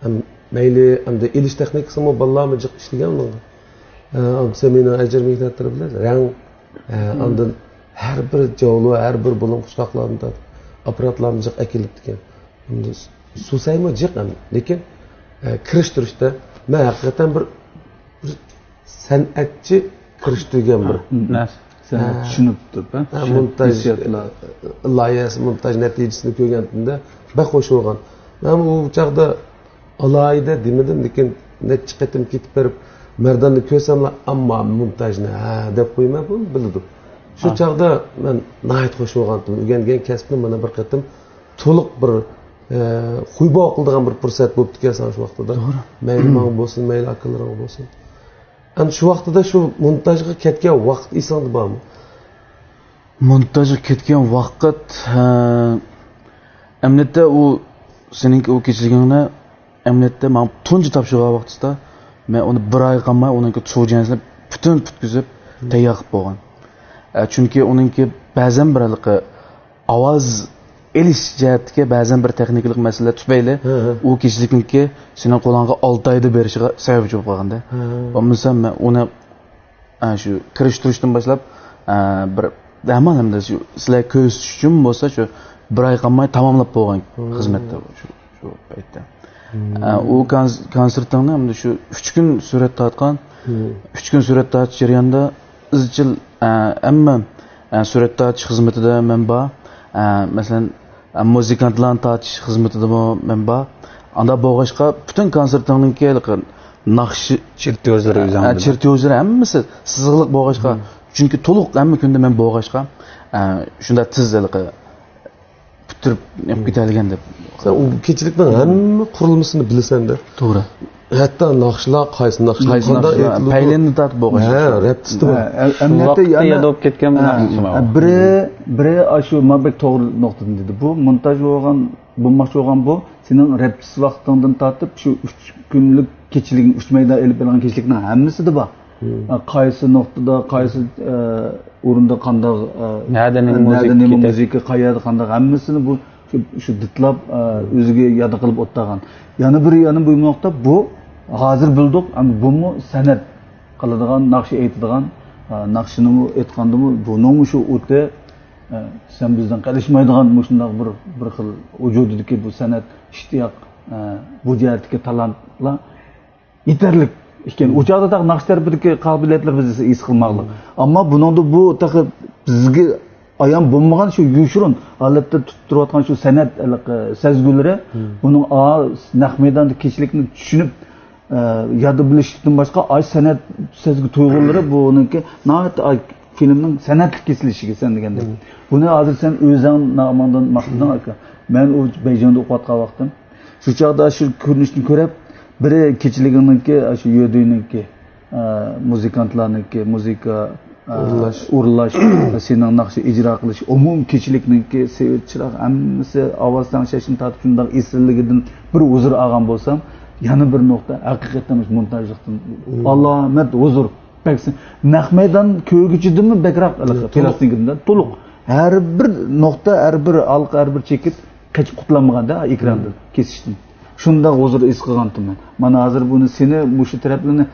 ھەم مەيلى، ئەمدى ئېلىش تېخنىكىسىمۇ بالىلارمۇ جىق ئىشلىگەن ئۇنىڭغا. ئە، سەمىنىڭ ئەجىر مېھنەتلىرى بىلەن رەڭ، ئە، ئاندىن ھەر بىر جاۋلۇ، ھەر بىر بۇلۇڭ قۇشقاقلارنى تارتىپ، ئاپپاراتلارنى جىق ئەكېلىپتىكەن. ئەمدى سۇسەيمۇ جىق ئەمدى، لېكىن، ئە، كىرىشتۈرۈشتە مەن ھەقىقەتەن بىر، بىر سەنئەتچى كىرىشتۈرگەن بىر نەرسە. سەنئەت ھە. چۈشىنىپ تۇرۇپ، ھە؟ ھە، مونتاژ، ھېسسىياتلار. لايىھەسى، مونتاژ نەتىجىسىنى كۆرگەنتىمدە بەك خوش بولغان. مەن ئۇ چاغدا ئالاھىدە دېمىدىم، لېكىن نەچچە قېتىم كېتىپ بېرىپ، مەرداننى كۆرسەملا، ئەمما مونتاژنى ھە دەپ قويماي، بۇ بىلىدۇ. شۇ ھە. چاغدا مەن ناھايىتى خوش بولغانتىم. ئۆگەنگەن كەسىپنى مانا بىر قېتىم تولۇق بىر، ئە، خۇيباۋ قىلىدىغان بىر پۇرسەت بوپتىكەن ساڭا شۇ ۋاقتىدا. توغرا. مەيلى ماڭا بولسۇن، مەيلى ئاكىلىرىڭغا بولسۇن. ئەنە شۇ ۋاقتىدا شۇ مونتاژغا كەتكەن ۋاقىت ئېسىڭدە بارمۇ؟ مونتاژغا كەتكەن ۋاقىت، ھە، ئەمەلىيەتتە ئۇ سېنىڭكى ئۇ كېچىلىكىڭنى ئەمەلىيەتتە ماڭا تۇنجى تاپشۇرغان ۋاقتىدا مەن ئۇنى بىر ئايغا قالماي ئۇنىڭكى چۇجيەنسىنى پۈتۈن پۈتكۈزۈپ تەييار قىلىپ بولغان. ئە، چۈنكى ئۇنىڭكى بەزەن بىر ھېلىقى ئاۋاز ئېلىش جەھەتتىكى بەزەن بىر تېخنىكىلىق مەسىلىلەر تۈپەيلى ھە، ھە. ئۇ كېچىلىكنىڭكى سېنىڭ قولۇڭغا ئالتە ئايدا بېرىشىغا سەۋەبچى بولۇپ قالغاندا. ھە. بولمىسا مەن ئۇنى، ئە، شۇ كىرىشتۈرۈشتىن باشلاپ، ئە، بىر ھامان ئەمدى شۇ سىلەرگە كۆرسىتىش ئۈچۈن بولسا شۇ بىر ئاي قالماي تاماملاپ بولغان ھە. خىزمەتتە شۇ، شۇ پەيتتە. ھە. ئە، ئۇ كانس-، كونسېرتىڭنى ئەمدى شۇ ئۈچ كۈن سۈرەت تارتقان. ھە. ئۈچ كۈن سۈرەت تارتىش جەريانىدا ئىزچىل، ئە، ھەممە، ئە، سۈرەت تارتىش خىزمىتىدە مەن بار. ئە، مەسىلەن، ئە، مۇزىكانتلارنى تارتىش خىزمىتىدىمۇ مەن بار. ئاندا بولغاچقا، پۈتۈن كونسېرتىڭنىڭكى ناخشا، چېرتيوژلىرى ئە، ئۆزۈڭدە. چېرتيوژلىرى ھەممىسى سىزىقلىق بولغاچقا، مم. چۈنكى تولۇق ھەممە كۈندە مەن بولغاچقا، ئە، شۇنداق تېز ھېلىقى پۈتتۈرۈپ نېمە كېتەلىگەن دەپ. سەن ئۇ كېچىلىكنىڭ ھەممە قۇرۇلمىسىنى بىلىسەن-دە. توغرا. ھەتتا ناخشىلار، قايسى ناخشىلار قايسى قانداق ناخشىلار، ئېيتىلىدۇ. پەيلىنى تارتىپ بولغان. ھە، رەپتىسى بار. شۇ ۋاقىتتا يەنە ياد بولۇپ كەتكەن بىر ھە، ناخشىسى بار. ھە، بىرى، بىرى، ئاشۇ، ما بەك توغرا نۇقتىدىن دېدى. بۇ مونتاژ بولغان، بولماقچى بولغان بۇ سېنىڭ رەپتىسى ۋاقتىڭدىن تارتىپ شۇ ئۈچ كۈنلۈك كېچىلىكنى، ئۈچ مەيدان ئېلىپ بېرىلغان كېچىلىكنىڭ ھەممىسىدە بار. مم. ئە، قايسى نۇقتىدا، قايسى، ئە، ئورۇندا قانداق، ئە، نەدە نېمە ئە، نەدە مۇزىكا نېمە كېتەر. مۇزىكا، قەيەردە قانداق، ھەممىسىنى بۇ شۇ، شۇ دىتلاپ، ئە، ئۆزىگە ياد قىلىپ ئولتۇرغان. يەنە بىر، يەنە بىر نۇقتا، بۇ ھازىر بىلدۇق، ئەمما بۇمۇ سەنئەت قىلىدىغان، ناخشا ئېيتىدىغان، ئە، ناخشىنىمۇ ئېيتقاندىمۇ بۇنىڭمۇ شۇ ئوتى، ئە، سەن بىزدىن قېلىشمايدىغان مۇشۇنداق بىر، بىر خىل ۋۇجۇدىدىكى بۇ سەنئەت، ئىشتىياق، ئە، بۇ جەھەتتىكى تالانتلار يېتەرلىك ئىكەن. ئۇ چاغدا تېخى ناخشا تەرىپىدىكى قابىلىيەتلىرى بىز ھېس قىلماقلىق. ئەمما بۇنىڭدا بۇ تېخى بىزگە ئايان بولمىغان شۇ يوشۇرۇن ھالەتتە تۇتۇپ تۇرۇۋاتقان شۇ سەنئەت ھېلىقى سەزگۈلىرى، بۇنىڭ ئا، نەق مەيداندا كېچىلىكنى چۈشىنىپ، ئە، يادا بىلىشتىن باشقا ئاي سەنئەت سەزگۈ تۇيغۇلىرى بۇنىڭكى ناھايىتى ئاي فىلىمنىڭ سەنئەتلىك كېسىلىشىگە سەن دېگەندەك. بۇنى ھازىر سەن ئۆزۈڭ نامىڭدىن ماختىدىڭ، ئاكا. مەن ئۇ بېيجىڭدا ئوقۇۋاتقان ۋاقتىم شۇ چاغدا شۇ كۆرۈنۈشنى كۆرۈپ، بىرى كېچىلىكىڭنىڭكى، شۇ يۆدۈينىڭكى، ئە، مۇزىكانتلارنىڭكى مۇزىكا، ئە، ئورۇنلاش. ئورۇنلاش، سېنىڭ ناخشا ئىجرا قىلىش، ئومۇمىي كېچىلىكنىڭكى سېۋەت چىراغ، ھەممىسى ئاۋاز تەڭشەشتىن تارتىپ شۇنداق ئېسىللىكىدىن بىر ھۇزۇر ئالغان بولسام، يەنە بىر نۇقتا، ھەقىقەتەن مۇشۇ مونتاژلىقتىن ئالامەت ھۇزۇر. بەك سى-، نەق مەيدان كۆرگۈچىدىنمۇ بەكرەك ھېلىقى تولۇق. پىلاستىنكىدىن تولۇق. ھەر بىر نۇقتا، ھەر بىر ھالقا، ھەر بىر چېكىت قېچىپ قۇتۇلالمىغاندا ئېكراندىن، كېسىشتىن. شۇنداق ھۇزۇر ھېس قىلغانتىم مەن. مانا ھازىر بۇنى سېنى مۇشۇ تەرەپلىرىنى،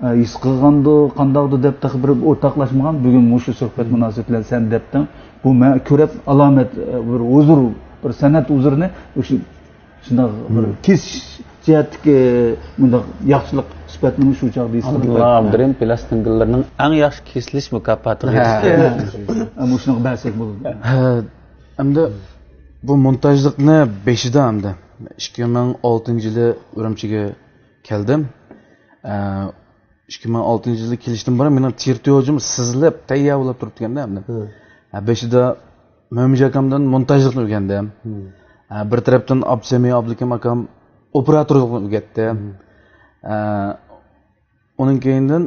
ئە، ھېس قىلغاندۇ، قانداقدۇ دەپ تېخى بىر ئورتاقلاشمىغان، بۈگۈن مۇشۇ سۆھبەت مۇناسىۋىتى بىلەن سەن دەپتىڭ. بۇ مەن كۆرۈپ ئالامەت، ئە، بىر ھۇزۇر، بىر سەنئەت ھۇزۇرىنى مۇشۇ شۇنداق بىر كېسىش جەھەتتىكى مۇنداق ياخشىلىق سۈپەتنىمۇ شۇ چاغدا ھېس قىلدىم. ئابدۇرېھىم پىلاستىنكىلىرىنىڭ ئەڭ ياخشى كېسىلىش مۇكاپاتىغا ئېرىشتى. ھە، مۇشۇنىڭغا بەرسەك بولىدۇ. ھە، ئەمدى بۇ مونتاژلىقنى بېشىدا ئەمدى ئىككى مىڭ ئالتىنچى يىلى ئۈرۈمچىگە كەلدىم. ئە، ئىككى مىڭ ئالتىنچى يىلى كېلىشتىن بۇرۇن مېنىڭ تىرتىيوجۇم سىزىلىپ، تەييار بولۇپ تۇرۇپتىكەندە ئەمدى. ھە، بېشىدا مۆمىنجان ئاكامدىن مونتاژلىقنى ئۆگەندىم. ھە، بىر تەرەپتىن ئابسەمى ئابلىكىم ئاكام ئوپېراتورلۇقنى ئۆگەتتى. ھە، ئۇنىڭ كېيىندىن،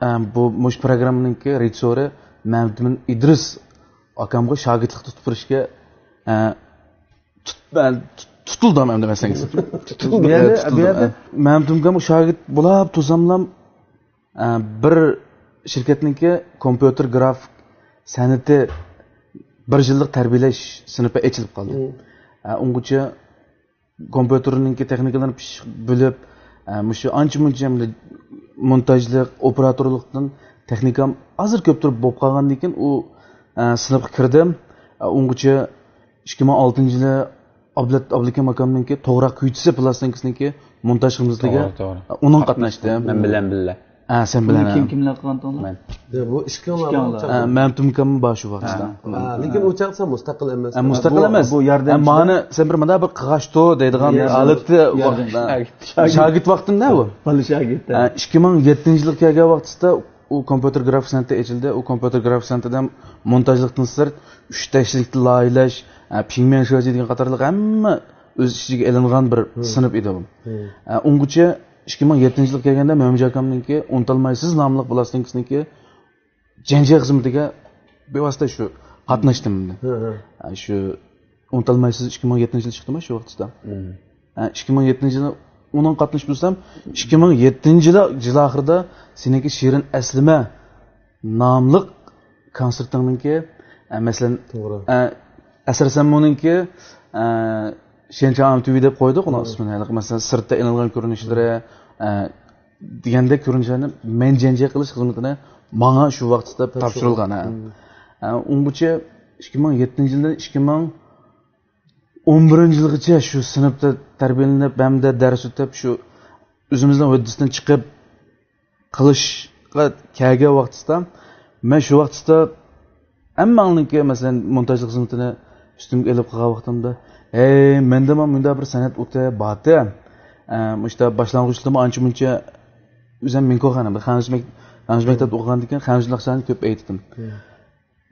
ئە، بۇ مۇشۇ پروگراممىنىڭكى رېژىسسورى مەمتىمىن ئىدرىس ئاكامغا شاگىرتلىق تۇتۇپ بېرىشكە، ئە، تۇت-، ئە، تۇت-، تۇتۇلدۇم ئەمدى مەسىلەن. بۇ يەردە، بۇ يەردە مەمتىم ئاكام شاگىرت بولاپ تۇرساملام، ئە، بىر شىركەتنىڭكى كومپيۇتېر گرافىك سەنئىتى بىر يىللىق تەربىيەلەش سىنىپى ئېچىلىپ قالدى. ئە، ئۇنغىچە كومپيۇتېرنىڭكى تېخنىكىلىرىنى پىششىق بىلىپ، ئە، مۇشۇ ئانچە مۇنچە ئەمدى مونتاژلىق، ئوپېراتورلۇقتىن تېخنىكام ھازىر كۆپ تۇرۇپ بولۇپ قالغاندىن كېيىن ئۇ، ئە، سىنىپقا كىردىم. ئە، ئۇنغىچە ئىككى مىڭ ئالتىنچى يىلى ئابلەت ئابلىكىم ئاكامنىڭكى توغراق كۈيچىسى پلاستىنكىسىنىڭكى مونتاژ خىزمىتىگە، توغرا، توغرا. ئە، ئۇنىڭ قاتناشتىم. مەن بىلەن بىللە. ھە، سەن بىلەن، بۇنى كىم، ھە. كىملەر قىلغان تۇڭلار؟ مەن. يا، بۇ ئىككىڭلار ئىككىڭلار. ھە، مەمتىم ئاكام بار شۇ ۋاقىتتا. ھە. ھە، لېكىن ئۇ چاغدا سەن مۇستەقىل ئەمەس. ھە، مۇستەقىل بۇ، ئەمەس. بۇ ياردەمچى. ھە، مانا سەن بىر مانا بىر قىغاشتۇ دەيدىغان ياردەمچى. ھالەتتە ياردەمچى. ۋاقىتتا. شاگىرت. شاگىرت ۋاقتىمدا بۇ. بالا شاگىرت. ھە، ئىككى مىڭ يەتتىنچى يىلغا كەلگەن ۋاقتىدا ئۇ كومپيۇتېر گرافىك سەنئىتى ئېچىلدى. ئۇ كومپيۇتېر گرافىك سەنئىتىدە مونتاژلىقتىن سىرت ئۈچ تەكشىلىكتە لايىھەلەش، ھە، پىڭميەن شۆجى دېگەن قاتارلىق ھەممە ئۆز ئىچىگە ئېلىنغان بىر سىنىپ ئىدى بۇ. ھە، ئۇنغىچە ئىككى مىڭ يەتتىنچى يىلغا كەلگەندە مۆمىنجان ئاكامنىڭكى ئۇنتۇلمايسىز ناملىق پلاستىنكىسىنىڭكى جەنجى خىزمىتىگە بىۋاسىتە شۇ قاتناشتىم. ھە، ھە. ھە، شۇ ئۇنتۇلمايسىز ئىككى مىڭ يەتتىنچى يىلى چىقتىمۇ شۇ ۋاقىتتا. ھە، ئىككى مىڭ يەتتىنچى يىلى ئۇنىڭ قاتنىشىپ تۇرسام، ئىككى مىڭ يەتتىنچى يىلى جىل ئاخىرىدا سېنىڭكى شېرىن ئەسلىمە ناملىق كونسېرتىڭنىڭكى، ئە، مەسىلەن، توغرا. ئە، ئەسەر سەممۇنىڭكى، ئە، شيەنچاڭ ئام تىۋى دەپ قويدۇق ئۇنىڭ ئىسمىنى. ھېلىقى، مەسىلەن، سىرتتا ئېلىنغان كۆرۈنۈشلىرى، ئە، دېگەندەك كۆرۈنۈشلەرنى مەن جەنجى قىلىش خىزمىتىنى ماڭا شۇ ۋاقىتتا تاپشۇرۇلغان. ھە. ئە، ئۇنغىچە ئىككى مىڭ يەتتىنچى يىلدىن ئىككى مىڭ ئون بىرىنچى يىلغىچە شۇ سىنىپتا تەربىيەلىنىپ، ھەمدە دەرس ئۆتۈپ، شۇ ئۆزىمىزنىڭ ھۆددىسىدىن چىقىپ، قىلىشقا كەلگەن ۋاقتىسىدا، مەن شۇ ۋاقتىسىدا ھەممەڭنىڭكى، مەسىلەن، مونتاژلىق خىزمىتىنى ئۈستۈمگە ئېلىپ قىلغان ۋاقتىمدا، ھەي، مەندىمۇ مۇنداق بىر سەنئەت ئوتى بارتى. ئە، مۇشتا باشلانغۇچلىرىمۇ ئانچە مۇنچە ئۆزۈم مىنكوخانا، خەنزۇ مەك-، خەنزۇ مەكتەپتە ئوقۇغاندىكىن خەنزۇ ناخشىلارنى كۆپ ئېيتتىم.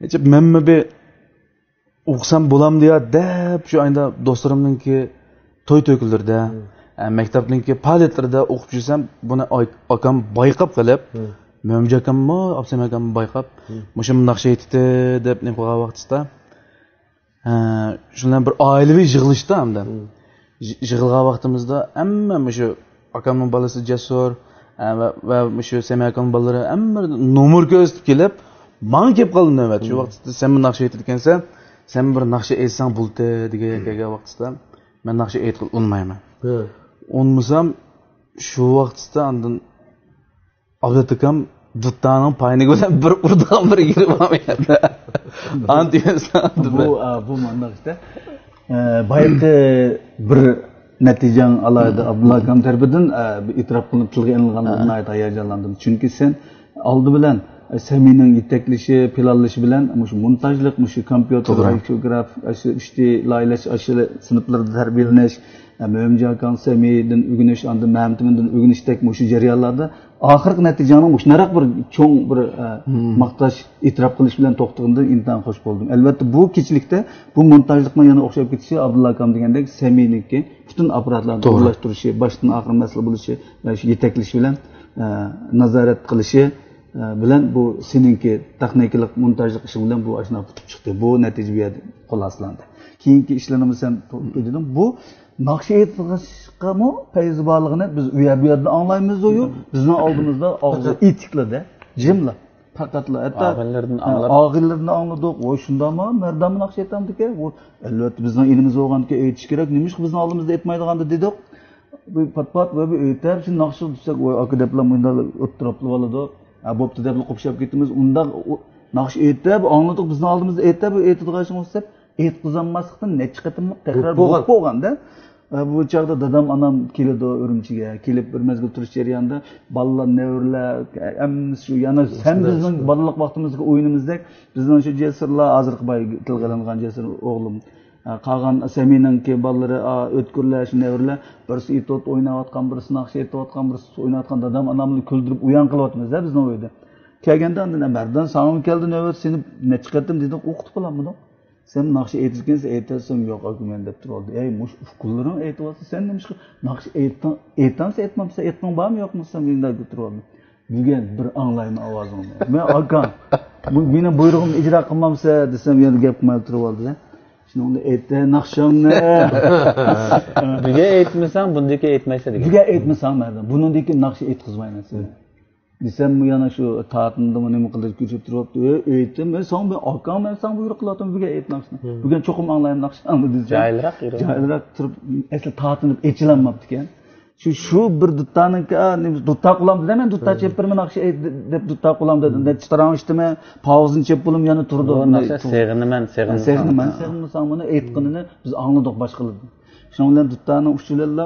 ھېچ مەنمۇ بىر ئوقۇسام بولامدۇ يا دەپ، شۇ ئايدا دوستلىرىمنىڭكى توي تۆكۈنلىرىدە، ئە، مەكتەپنىڭكى پائالىيەتلىرىدە ئوقۇپ يۈرسەم، بۇنى ئاي-، ئاكام بايقاپ قېلىپ، مۆمىنجان ئاكاممۇ، ئابسەم ئاكاممۇ بايقاپ، مۇشۇ ناخشا ئېيتتى دەپ نېمە قىلغان ۋاقتىسىدا، ئە، شۇ بىلەن بىر ئائىلىۋى يىغىلىشتا ھەمدە يىغ-، يىغىلغان ۋاقتىمىزدا ھەممە مۇشۇ ئاكامنىڭ بالىسى جەسۇر، ئە، ۋە، ۋە مۇشۇ سەمىيە ئاكامنىڭ بالىلىرى ھەممە نومۇر كۆرسىتىپ كېلىپ، ماڭا كېلىپ قالدى نۆۋەت. شۇ ۋاقىتتا سەن بىر ناخشا ئېيتىدىكەنسەن، سەن بىر ناخشا ئېيتساڭ بولدى دېگەن گەپكە كەلگەن ۋاقتىدا مەن ناخشا ئېيتقىلى ئۇنىمايمەن. ئۇنىمىسام، شۇ ۋاقىتتا ئاندىن ئابلەت ئاكام دۇتانىڭ پاينىكى بىلەن بىر ئۇرىدىغان بىر يېرى بار ئۇ يەردە. ئاندىن بۇ، ئا، بۇ مانداق ئىشتە. ئە، بايىقى بىر نەتىجەڭ ئالاھىدە ئابدۇللا ئاكام تەرىپىدىن، ئە، بىر ئېتىراپ قىلىنىپ تىلغا ئېلىنغانلىقىغا ناھايىتى ھاياجانلاندىم. چۈنكى سەن ئالدى بىلەن، ئە، سەمىنىڭ يېتەكلىشى، پىلانلىشى بىلەن مۇشۇ مونتاژلىق، مۇشۇ كومپيۇتېر، توغرا. ئاشۇ گرافىك، ئاشۇ ئۈچ دى لايىھەلەش، ئاشۇ سىنىپلىرىدا تەربىيەلىنىش، ئە، مۆمىنجان ئاكاڭ سەمىدىن ئۆگىنىش، ئاندىن مەمتىمىندىن ئۆگىنىشتەك مۇشۇ جەريانلاردا ئاخىرقى نەتىجەڭنىڭ مۇشۇنداق بىر چوڭ بىر، ئە، ماختاش، ئېتىراپ قىلىش بىلەن توختىغىنىدىن ئىنتايىن خوش بولدۇم. ئەلۋەتتە، بۇ كېچىلىكتە بۇ مونتاژلىقنىڭ يەنە ئوخشاپ كېتىشى ئابدۇللا ئاكام دېگەندەك سەمىينىڭكى پۈتۈن ئاپپاراتلارنى توغرا. ئورۇنلاشتۇرۇشى، باشتىن ئاخىر مەسئۇل بولۇشى ۋە شۇ يېتەكلىشى بىلەن، ئە، نازارەت قىلىشى، ئە، بىلەن بۇ سېنىڭكى تېخنىكىلىق مونتاژلىق ئىشىڭ بىلەن بۇ ئاشۇنداق پۈتۈپ چىقتى. بۇ نەتىجە بۇ يەردە خۇلاسىلاندى. كېيىنكى ئىشلىرىنىمۇ سەن تو-، دېدىڭ. بۇ ناخشا ئېيتىلغاچقىمۇ پەيزى بارلىقىنى بىز ئۇ يەر بۇ يەردىن ئاڭلايمىزۇ يوق. بىزنىڭ ئالدىمىزدا ئاغزى ئېتىكلىدە، جىملا. پەقەتلا ھەتتا ئاغىنىلىرىدىن ھە، ئاڭلاپ. ئاغىنىلىرىدىن ئاڭلىدۇق. ۋوي، شۇنداقمۇ؟ مەردانمۇ ناخشا ئېيتامدىكەن؟ ۋوي، ئەلۋەتتە بىزنىڭ ئېلىمىزدە بولغاندىكىن ئېيتىش كېرەك. نېمىشقا بىزنىڭ ئالدىمىزدا ئېيتمايدىغاندۇ دېدۇق. بۇ پات-پات ۋە بۇ ئېيتىپ، شۇ ناخشا دېسەك، ۋوي، ئاكا دەپلا مۇنداق ئوتتۇراپلا بولىدۇ. ھە، بوپتۇ دەپلا قوپشاپ كېتىمىز. ئۇنداق ئۇ ناخشا ئېيتىپ، ئاڭلىدۇق، بىزنىڭ ئالدىمىزدا ئېيتىپ، ئېيتىدىغان ئىشىڭىز دەپ ئېيتقۇزالماسلىقتىن نەچچە قېتىملىق تەكرار بولۇپ بولغان. بولۇپ بولغاندا، ئە، بۇ چاغدا دادام، ئانام كېلىدۇ ئۈرۈمچىگە. كېلىپ بىر مەزگىل تۇرۇش جەريانىدا بالىلار، نەۋرىلەر، ھەممىسى شۇ، يەنە سەن بىزنىڭ بالىلىق ۋاقتىمىزدىكى ئويۇنىمىزدەك، بىزنىڭ شۇ جەسۇرلار، ھازىرقى بايا تىلغا ئېلىنغان جەسۇر ئوغلۇم، قالغان سەمىنىڭكى بالىلىرى، ئا، ئۆتكۈرلەر، شۇ نەۋرىلەر، بىرسى ئېيتوت ئويناۋاتقان، بىرسى ناخشا ئېيتىۋاتقان، بىرسى ئويناۋاتقان، دادام ئانامنى كۈلدۈرۈپ ئويۇن قىلىۋاتىمىز-دە بىزنىڭ ئۆيدە. كەلگەندە ئاندىن، مەردان، ساڭىمۇ كەلدى نۆۋەت، سېنى نەچچە قېتىم دېدۇق، ئوقۇتۇپ قالامدۇق. سەن ناخشا ئېيتىدىكەنسەن، ئېيتەرسەن، ياق ئاكا مەن دەپ تۇرۇۋالدى. ئەي، مۇشۇ ئۇكىلىرىڭ ئېيتىۋاتسا، سەن نېمىشقا ناخشا ئېيتتىڭ، ئېيتامسەن، ئېيتمامسەن، ئېيتقىڭ بارمۇ يوقمۇ سەن مۇنداق دەپ تۇرۇۋالدى. بۈگۈن بىر ئاڭلايمەن ئاۋازىڭنى. مەن ئاكا، بۇ مېنىڭ بۇيرۇغۇمنى ئىجرا قىلمامسەن دېسەم، يەنە گەپ قىلماي تۇرۇۋالدى. شۇنىڭ بىلەن ئېيتتى ناخشاڭنى. بۈگۈن ئېيتمىساڭ، بۇندىن كېيىن ئېيتمەيسەن دېگەن. بۈگۈن ئېيتمىساڭ، مەردان، بۇنىڭدىن كېيىن ناخشا ئېيتقۇزمايمەن سېنى. دېسەم، يەنە شۇ تارتىندىمۇ نېمە قىلدى، كۆرۈشۈپ تۇرۇپتۇ. ئۆي ئېيتتىم، ئەي ساڭا بىر ئاكاڭ، مەن ساڭا بۇيرۇق قىلىۋاتىمەن، بۈگۈن ئېيت ناخشىنى. بۈگۈن چوقۇم ئاڭلايمەن ناخشاڭنى دېسەم، جاھىلراق يۈرۈڭ. جاھىلراق تۇرۇپ، ئەسلى تارتىنىپ ئېچىلالماپتىكەن. شۇ، شۇ بىر دۇتارنىڭكى، ئا، نېمە، دۇتار قۇلام دېدىم، مەن دۇتار چېلىپ بېرىمەن، ناخشا ئېيت دەپ دۇتار قۇلام دېدىم. نەچچە تاراڭ ئىچتىمەن، پاۋزىنى چېلىپ بولۇم يەنە تۇرىدۇ. بۇ ناخشا سېغىنىمەن، سېغىنمىساڭ. سېغىنىمەن، سېغىنمىساڭ بۇنى ئېيتقىنىنى بىز ئاڭلىدۇق باشقىلاردىن. شۇنىڭ بىلەن دۇتارنىڭ ئۇچى بىلەنلا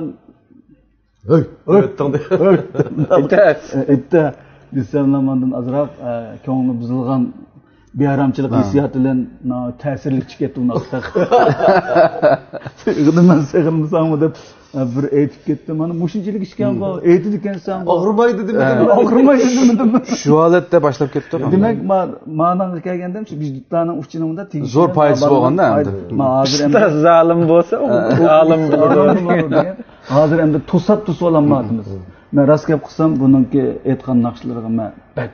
ھۆي، ھۆي، ئېيتتىڭ دە. ھۆي، ئېيتتى. ئېيتتى. دېسەملا ماندىن ئازراق، ئە، كۆڭلى بۇزۇلغان بىئارامچىلىق ھېسسىياتى بىلەن، نا-، تەسىرلىك چىقىپ كەتتى ئۇنداق. سېغىنىمەن، سېغىنمىساڭمۇ دەپ، ئە، بىر ئېيتىپ كەتتى. مانا مۇشۇنچىلىك ئىشكەنغۇ، ئېيتىدىكەنسەنغۇ. ئاغرىمايدۇ دېمىدىم. ئاغرىمايدۇ دېمىدىم. شۇ ھالەتتە باشلاپ كەتتۇق. دېمەك، ما-، ماناڭغا كەلگەندە شۇ بىر دۇتارنىڭ ئۇچىنىڭ بۇندا تېگىشى زور پايدىسى بولغاندا ئەمدى. ما ھازىر ئەمدى ئۇستاز زالىم بولسا، ئۇ ئالىم بولىدۇ. ھازىر ئەمدى توساپ توسۇۋالالمايۋاتىمىز. مەن راست گەپ قىلسام، بۇنىڭكى ئېيتقان ناخشىلىرىغا مەن بەك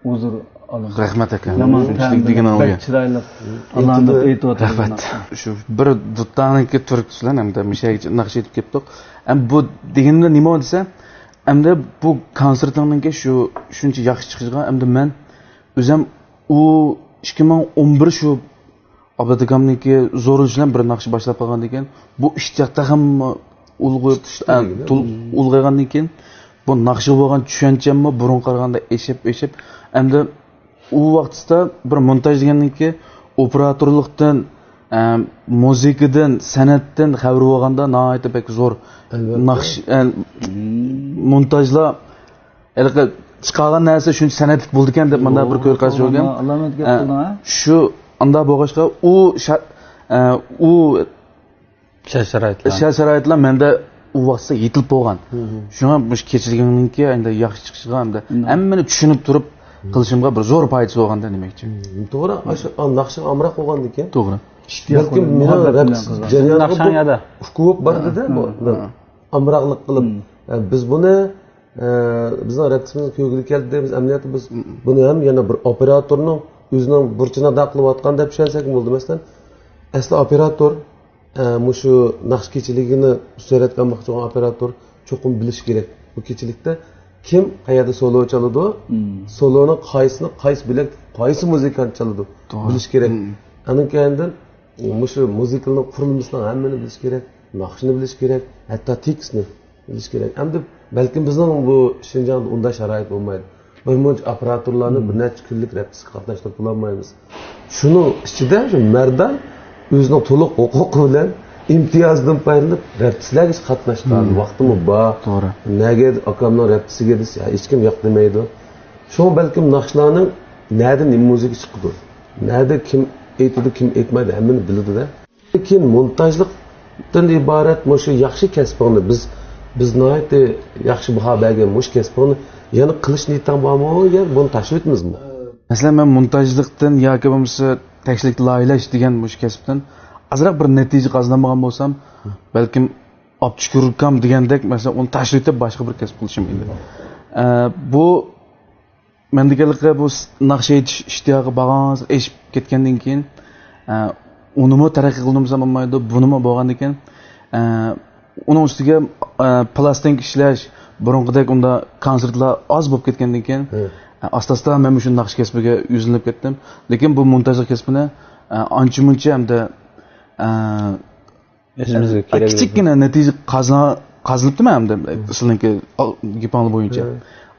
ھۇزۇر ئالىمەن. رەھمەت ئاكا. يامان شۇنچىلىك دېگىنىڭىزگە. بەك چىرايلىق ئالامەت ئېيتىۋاتىدۇ. رەھمەت. شۇ بىر دۇتارنىڭكى تۈرتكىسى بىلەن ئەمدى مۇشۇ يەرگىچە ناخشا ئېيتىپ كەپتۇق. ئەمدى بۇ دېگىنىمدە نېمە دېسە، ئەمدى بۇ كونسېرتىڭنىڭكى شۇ شۇنچە ياخشى چىقىشىغا ئەمدى مەن ئۆزۈم ئۇ ئىككى مىڭ ئون بىر شۇ ئابلەت ئاكامنىڭكى زورلىشى بىلەن بىر ناخشا باشلاپ قالغاندىن كېيىن، بۇ ئىشتىياق تېخىمۇ ئۇلغىيىپ، ئە، تول-، ئۇلغايغاندىن كېيىن، بۇ ناخشىغا بولغان چۈشەنچەممۇ بۇرۇنقى قارىغاندا ئېشىپ، ئېشىپ، ئەمدى ئۇ ۋاقىتتا بىر مونتاژ دېگەننىڭكى ئوپېراتورلۇقتىن، ئە، مۇزىكىدىن، سەنئەتتىن خەۋىرى بولغاندا ناھايىتى بەك زور ئەلۋەتتە. ناخشا، ئە، مونتاژلار ھېلىقى چىقارغان نەرسە شۇنچە سەنئەتلىك بولىدىكەن دەپ مانداق بىر كۆز قارىشى بولغان. ئە، شۇ ئاندا بولغاچقا ئۇ شا-، ئە، ئۇ شەرت-شارائىتلار. شەرت-شارائىتلار مەندە ئۇ ۋاقىتتا يېتىلىپ بولغان. شۇڭا مۇشۇ كېچىلىكنىڭكى ئەمدى ياخشى چىقىشىغا ئەمدى ھەممىنى چۈشىنىپ تۇرۇپ قىلىشىمغا بىر زور پايدىسى بولغاندا دېمەكچى. توغرا، ئاشۇ ناخشىغا ئامراق بولغاندىكىن. توغرا. بەلكىم مېنىڭ رەپس جەريانىمغا ئۇكا بار دېدى، بۇ ئامراقلىق قىلىپ. ئە، بىز بۇنى، ئە، بىزنىڭ رەپسىمىزنىڭ كۆرگىلى كەلدى دەيمىز. ئەمەلىيەتتە بىز بۇنى ھەم يەنە بىر ئوپېراتورنىڭ ئۆزىنىڭ بۇرچىنى ئادا قىلىۋاتقان دەپ چۈشەنسەكمۇ بولىدۇ. مەسىلەن، ئەسلى ئوپېراتور، ئە، مۇشۇ ناخشا كېچىلىكىنى سۈرەتكە ئالماقچى بولغان ئوپېراتور چوقۇم بىلىشى كېرەك. بۇ كېچىلىكتە كىم قەيەردە سولو چالىدۇ، سولونىڭ قايسىنى قايسى بۆلەك، قايسى مۇزىكانت چالىدۇ، بىلىشى كېرەك. ئانىڭ كەينىدىن مۇشۇ مۇزىكىنىڭ قۇرۇلمىسىنىڭ ھەممىنى بىلىش كېرەك، ناخشىنى بىلىش كېرەك، ھەتتا تېكىستنى بىلىش كېرەك. ئەمدى بەلكىم بىزنىڭ بۇ شىنجاڭدا ئۇنداق شارائىت بولمايدۇ. بىر مۇنچە ئاپپاراتورلارنى بىر نەچچە كۈنلۈك رەپتىسكە قاتناشتۇرۇپ بولالمايمىز. شۇنىڭ ئىچىدە شۇ مەردان ئۆزىنىڭ تولۇق ھوقۇقى بىلەن ئىمتىيازدىن پايدىلىنىپ رەپتىسلەرگە قاتناشقان ۋاقتىمۇ بار. توغرا. نەگە ئاكامنىڭ رەپتىسىگە دېسە، ھېچكىم ياق دېمەيدۇ. شۇڭا بەلكىم ناخشىلارنىڭ نەدە نېمە مۇزىكا چىقىدۇ، نەدە كىم ئېيتىدۇ، كىم ئېيتمايدۇ، ھەممىنى بىلىدۇ-دە. لېكىن مونتاژلىقتىن ئىبارەت مۇشۇ ياخشى كەسپىڭنى بىز، بىز ناھايىتى ياخشى باھا بەرگەن مۇشۇ كەسپىڭنى يەنە قىلىش نىيىتىڭ بارمۇ يا بۇنى تاشلىۋېتىمىزمۇ؟ مەسىلەن، مەن مونتاژلىقتىن ياكى بولمىسا تەكشىلىك لايىھەلەش دېگەن مۇشۇ كەسىپتىن ئازراق بىر نەتىجە قازىنالمىغان بولسام، بەلكىم ئابدۇشۈكۈر ئاكام دېگەندەك، مەسىلەن، ئۇنى تاشلىۋېتىپ باشقا بىر كەسىپ قىلىشىم ئىدى. ئە، بۇ مەن دېگەنلىكى بۇ س-، ناخشا ئېيتىش ئىشتىياقى بارغانسېرى ئېشىپ كەتكەندىن كېيىن، ئە، ئۇنىمۇ تەرەققىي قىلدۇرمىسام بولمايدۇ، بۇنىمۇ بولغاندىن كېيىن، ئە، ئۇنىڭ ئۈستىگە، ئە، پىلاستىنكا ئىشلەش، بۇرۇنقىدەك ئۇنداق كونسېرتلار ئاز بولۇپ كەتكەندىن كېيىن، ئە، ئاستا-ئاستا مەن مۇشۇ ناخشا كەسپىگە يۈزلىنىپ كەتتىم. لېكىن بۇ مونتاژلىق كەسپىنى، ئە، ئانچە-مۇنچە ھەمدە، ئە، ئېسىمىزگە كېلەر كىچىككىنە نەتىجە قازا-، قازىنىپتىمەن ئەمدى، سىلىنىڭكى ئال-، گېپىڭلار بويىچە.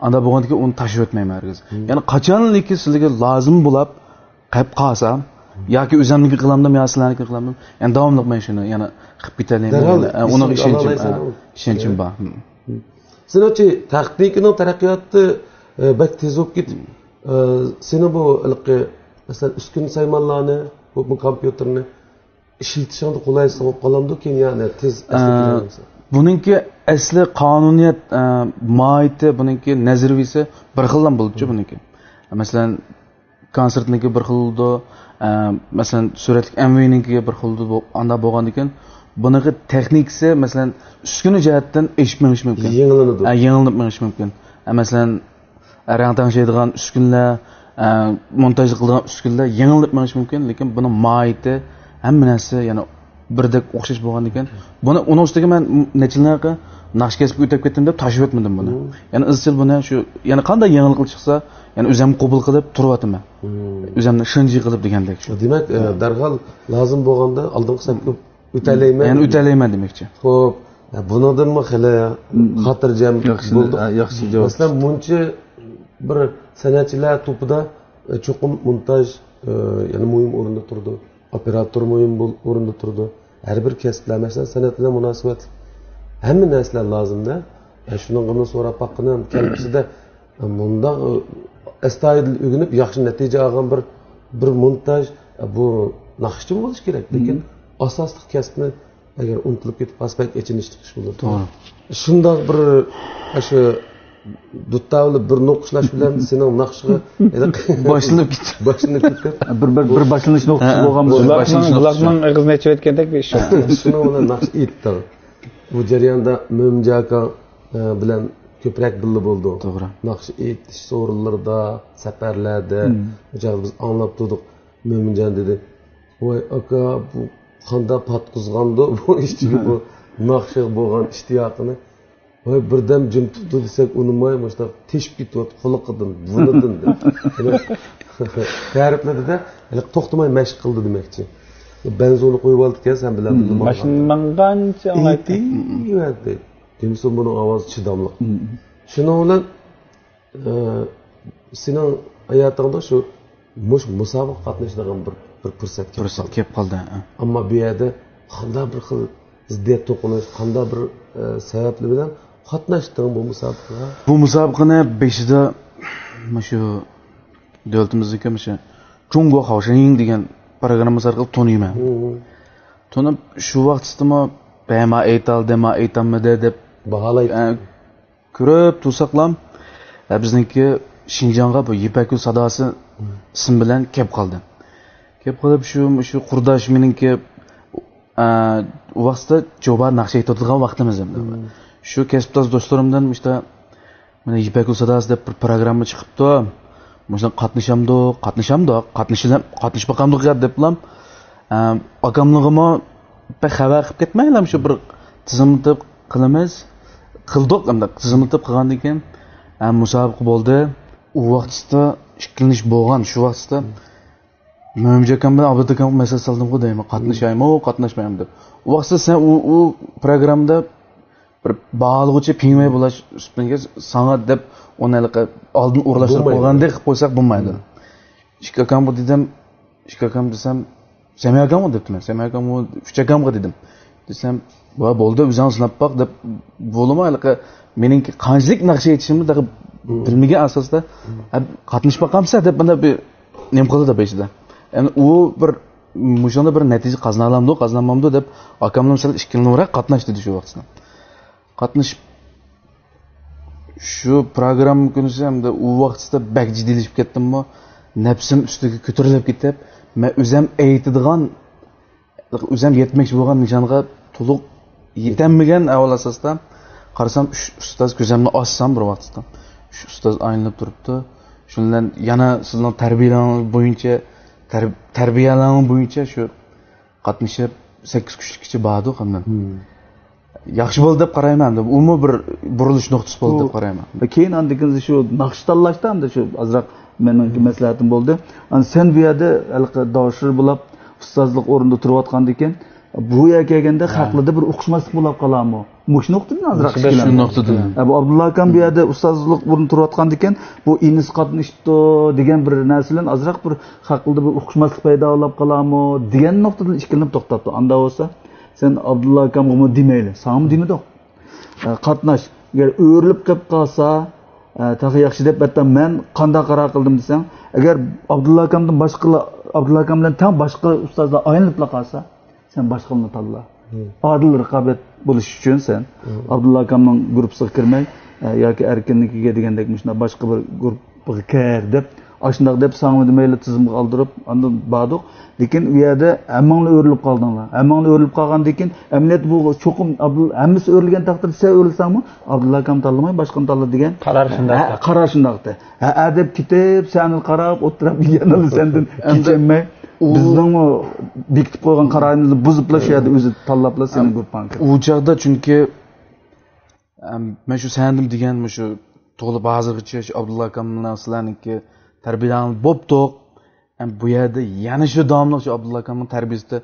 ئاندا بولغاندىكىن ئۇنى تاشلىۋەتمەيمەن ھەرگىز. يەنى قاچانلىكى سىلىگە لازىم بولاپ قېلىپ قالسا، ياكى ئۆزۈمنىڭكى قىلامدىم، يا سىلەرنىڭكى قىلامدىم، يەنى داۋاملىق مەن شۇنى يەنە قىلىپ كېتەلەيمەن. دەرھال يەنە، ئە، ئۇنىڭغا ئىشەنچىم، ئە، ئىشەنچىم بار. سېنىڭچە تېخنىكىنىڭ تەرەققىياتى، ئە، بەك تېز بولۇپ كېتىپ، ئە، سېنى بۇ ھېلىقى، مەسىلەن، ئۈسكۈنە سايمانلارنى، بۇ، بۇ كومپيۇتېرنى ئىشلىتىشىڭدە قولايسىز بولۇپ قالامدۇ كېيىن، يا نە تېز ئە، بۇنىڭكى ئەسلى قانۇنىيەت، ئە، ماھىيىتى، بۇنىڭكى نەزەرىيىسى بىر خىللا بولىدۇ بۇنىڭكى. مەسىلەن، كونسېرتنىڭكى بىر خىل بولىدۇ، ئە، مەسىلەن، سۈرەتلىك ئەمۋىنىڭكى بىر خىل بولىدۇ. ئانداق بولغاندىكىن، بۇنىڭكى تېخنىكىسى، مەسىلەن، ئۈسكۈنە جەھەتتىن ئېشىپ مېڭىشى مۇمكىن. يېڭىلىنىدۇ. ئە، يېڭىلىنىپ مېڭىشى مۇمكىن. ئە، مەسىلەن، رەڭ تەڭشەيدىغان ئۈسكۈنىلەر، ئە، مونتاژ قىلىدىغان ئۈسكۈنىلەر يېڭىلىنىپ مېڭىشى مۇمكىن، لېكىن بۇنىڭ ماھىيىتى، ھەممە نەرسە يەنە بىردەك ئوخشاش بولغاندىكىن، بۇنى، ئۇنىڭ ئۈستىگە مەن نەچچە يىلدىن ناخشا كەسپىگە ئۆتۈپ كەتتىم دەپ تاشلىۋەتمىدىم بۇنى. يەنە ئىزچىل بۇنى شۇ، يەنە قانداق يېڭىلىق چىقسا، يەنە ئۆزۈم قوبۇل قىلىپ تۇرۇۋاتىمەن. ئۆزۈمنى شىنجى قىلىپ دېگەندەك شۇ. دېمەك، ئە، دەرھال لازىم بولغاندا ئالدىنقى سەپكە ئۆتەلەيمەن. يەنە ئۆتەلەيمەن دېمەكچى. خوپ، بۇنىڭدىنمۇ خېلى خاتىرجەم بولدۇق. ياخشى جاۋاب. مەسىلەن، مۇنچە بىر سەنئەتچىلەر توپىدا، ئە، چوقۇم مونتاژ، ئە، يەنە مۇھىم ئورۇندا تۇرىدۇ. ئوپېراتور مۇھىم بول-، ئورۇندا تۇرىدۇ. ھەر بىر كەسىپلەر، مەسىلەن، سەنئەت بىلەن مۇناسىۋەتلىك ھەممە نەرسىلەر لازىم-دە. ئە، شۇنىڭغىمۇ سوراپ باققىنىم، كەلگۈسىدە مۇنداق، ئە، ئەستايىدىل ئۆگىنىپ، ياخشى نەتىجە ئالغان بىر، بىر مونتاژ، ئە، بۇ ناخشىچىمۇ بولۇش كېرەك. لېكىن ئاساسلىق كەسىپنى ئەگەر ئۇنتۇلۇپ كېتىپ قالسا، بەك ئېچىنىشلىق ئىش بولىدۇ. توغرا. شۇنداق بىر، ئاشۇ دۇتتا بىلەن بىر نوقۇشلاش بىلەن سېنىڭ ناخشىغا باشلىنىپ كېتىپ. باشلىنىپ كېتىپ. بىر، بىر، بىر باشلىنىش نۇقتىسى بولغان بولىدۇ. بۇلارنىڭ، بۇلارنىڭ ئېغىزىنى ئېچىۋەتكەندەك بىر ئىش. شۇنىڭ بىلەن ناخشا ئېيتتىڭ. بۇ جەرياندا مۆمىنجان ئاكا، ئە، بىلەن كۆپرەك بىللە بولدۇق. توغرا. ناخشا ئېيتىش سورۇنلىرىدا، سەپەرلەردە، ئۇ چاغدا بىز ئاڭلاپ تۇردۇق. مۆمىنجان دېدى، ۋاي ئاكا، بۇ قانداق پاتقۇزغاندۇ بۇ ئىشچىگە بۇ ناخشىغا بولغان ئىشتىياقىنى. ۋاي بىردەم جىم تۇتتى دېسەك ئۇنىماي، مۇشۇنداق تېشىپ كېتىۋاتىدۇ قۇلىقىدىن، بۇرنىدىن دەپ. تەرىپلىدى-دە، ھېلىقى توختىماي مەشىق قىلدى دېمەكچى. بەنزىننى قويۇۋالدىكەن سەن بىلەن بىللە ماشىنا ماڭغانچە ئېيتىۋەردى. دېمىسۇن بۇنىڭ ئاۋازى چىداملىق. شۇنىڭ بىلەن ئە، سېنىڭ ھاياتىڭدا شۇ مۇش مۇسابىقىگە قاتنىشىدىغان بىر، بىر پۇرسەت كېلىپ قالدى. پۇرسەت كېلىپ قالدى، ھە. ئەمما بۇ يەردە قانداق بىر خىل زىددىيەت توقۇنۇش، قانداق بىر، ئە، سەۋەبلەر بىلەن قاتناشتىڭ بۇ مۇسابىقىگە؟ بۇ مۇسابىقىنى بېشىدا مۇشۇ دۆلىتىمىزنىڭكى مۇشۇ جۇڭگو خاۋشىڭ دېگەن پروگراممىسى ئارقىلىق تونۇيمەن. تونۇپ، شۇ ۋاقىتتىمۇ بەما ئېيتالدى، ما ئېيتالمىدى دەپ باھالايتتى. ئە، كۆرۈپ تۇرساقلام، ئە، بىزنىڭكى شىنجاڭغا بۇ يىپەك يول ساداسى ئىسمى بىلەن كەپ قالدى. كەپ قېلىپ، شۇ، شۇ قۇرداش مېنىڭكى، ئە، ئۇ ۋاقىتتا جوبا ناخشا ئېيتىۋاتىدىغان ۋاقتىمىز ئەمدى. شۇ كەسىپداش دوستلىرىمدىن مۇشتا، مانا يىپەك يول ساداسى دەپ بىر پروگرامما چىقىپتۇ. مۇشۇنىڭغا قاتنىشامدۇق، قاتنىشامدۇق، قاتنىشىلام-، قاتنىشىپ باقامدۇق يا دەپلام، ئە، ئاكاملىقىمۇ بەك خەۋەر قىلىپ كەتمەيلا، شۇ بىر تىزىملىتىپ قىلىمىز. قىلدۇق، ئەمدى تىزىملىتىپ قىلغاندىن كېيىن، ئە، مۇسابىقە بولدى. ئۇ ۋاقىتتا ئىككىلىنىش بولغان، شۇ ۋاقىتتا مۆمىنجان ئاكام بىلەن ئابلىتاكامغا مەسەج سالدىمغۇ دەيمەن، قاتنىشايمۇ، قاتناشمايمۇ دەپ. ئۇ ۋاقىتتا سەن ئۇ، ئۇ پروگراممىدا بىر باھالىغۇچى پىڭۋەي بولاش ئۈستۈنگە ساڭا دەپ ئۇنى ھېلىقى ئالدىن ئورۇنلاشتۇرۇپ قويغاندەك قىلىپ قويساق بولمايدۇ. ئىككى ئاكامغا دېدىم، ئىككى ئاكام دېسەم، سەمىي ئاكامغا دەپتىمەن. سەمىي ئاكامغا، ئۈچ ئاكامغا دېدىم. دېسەم، ۋا بولدى، ئۆزۈڭ سىناپ باق دەپ، بولىمۇ ھېلىقى مېنىڭكى قانچىلىك ناخشا ئېيتىشىمنى تېخى بىلمىگەن ئاساستا، ھە، قاتنىشىپ باقامسەن دەپ مانا بىر نېمە قىلدى دەپ ئېيتىشىدا. يەنى ئۇ بىر مۇشۇندا بىر نەتىجە قازىنالامدۇ، قازىنالمامدۇ دەپ ئاكامنىڭ سەل ئىككىلىنىۋراق قاتناش دېدى شۇ ۋاقىتتا. قاتنىشىپ، شۇ پروگرامما كۈنىسى ھەمدە ئۇ ۋاقىتتا بەك جىددىيلىشىپ كەتتىممۇ، نەپسىم ئۈستىگە كۆتۈرۈلۈپ كېتىپ، مەن ئۆزۈم ئېيتىدىغان، ئۆزۈم يەتمەكچى بولغان نىشانغا تولۇق يېتەلمىگەن ئەھۋال ئاساسىدا، قارىسام، ئۈچ ئۇستاز، كۆزۈمنى ئاچسام بىر ۋاقىتتا ئۈچ ئۇستاز ئايلىنىپ تۇرۇپتۇ. شۇنىڭ بىلەن يەنە سىزنىڭ تەربىيەلىرىڭىز بويىچە، تەر-، تەربىيەلىرىڭىز بويىچە شۇ قاتنىشىپ، سەككىز كۈنلۈككىچە باردۇق ئەمدى. ياخشى بولدى دەپ قارايمەن ئەمدى. ئۇمۇ بىر بۇرۇلۇش نۇقتىسى بولدى دەپ قارايمەن. كېيىن ئاندىن كېيىن شۇ ناخشا تاللاشتا ئەمدى شۇ ئازراق مېنىڭكى مەسلىھەتىم بولدى. ئەمدى سەن بۇ يەردە ھېلىقى داۋۇشلار بولاپ ئۇستازلىق ئورنىدا تۇرۇۋاتقاندىكىن، بۇ يەرگە كەلگەندە خەقلەردە بىر ئۇقۇشماسلىق بولاپ قالارمۇ؟ مۇشۇ نۇقتىدىن ئازراق شۇ نۇقتىدىن. ھە، بۇ ئابدۇللا ئاكام بۇ يەردە ئۇستازلىق ئورنىدا تۇرۇۋاتقاندىكىن، بۇ ئىنىسى قاتنىشىپتۇ دېگەن بىر نەرسە بىلەن ئازراق بىر خەقلەردە بىر ئۇقۇشماسلىق پەيدا بولاپ قالارمۇ دېگەن نۇقتىدىن ئىككىلىنىپ توختاپتۇ. ئاندا بولسا، سەن ئابدۇللا ئاكامغىمۇ دېمەيلى، ساڭىمۇ دېمىدۇق. ئە، قاتناش. ئەگەر ئۆرۈلۈپ قېلىپ قالسا، ئە، تېخى ياخشى دەپ، ھەتتا مەن قانداق قارار قىلدىم دېسەڭ، ئەگەر ئابدۇللا ئاكامدىن باشقىلا-، ئابدۇللا ئاكام بىلەن تەڭ باشقا ئۇستازلار ئايلىنىپلا قالسا، سەن باشقىلارنى تاللا. ئادىل رىقابەت بولۇش ئۈچۈن سەن ئابدۇللا ئاكامنىڭ گۇرۇپپىسىغا كىرمەي، ئە، ياكى ئەركىننىڭكىگە دېگەندەك مۇشۇنداق باشقا بىر گۇرۇپپىغا كىر دەپ، ئاشۇنداق دەپ ساڭىمۇ دېمەيلا تىزىمغا ئالدۇرۇپ ئاندىن باردۇق. لېكىن ئۇ يەردە ھەممىڭلار ئۆرۈلۈپ قالدىڭلار. ھەممىڭلار ئۆرۈلۈپ قالغاندىن كېيىن ئەمەلىيەتتە بۇ چوقۇم ئابدۇل-، ھەممىسى ئۆرۈلگەن تەقدىردە سەن ئۆرۈلسەڭمۇ ئابدۇللا ئاكامنى تاللىماي باشقىنى تاللا دېگەن قارار شۇنداق. ھە، قارار شۇنداقتى. ھە، ھە دەپ كېتىپ سەننى قاراپ ئولتۇرۇپ يەنىلا سەندىن كېچەلمەي بىزنىڭمۇ بېكىتىپ قويغان قارارىمىزنى بۇزۇپلا شۇ يەردە ئۆزى تاللاپلا سېنىڭ گۇرۇپپاڭغا كىردى. ئۇ چاغدا چۈنكى ئەم، مەن شۇ سەندىم دېگەن مۇشۇ توغرا ھازىرغىچە شۇ ئابدۇللا ئاكامنىڭ سىلەرنىڭكى تەربىيەلەرنى بوپتۇق. ئەم، بۇ يەردە يەنە شۇ داۋاملىق شۇ ئابدۇللا ئاكامنىڭ تەربىيەسىدە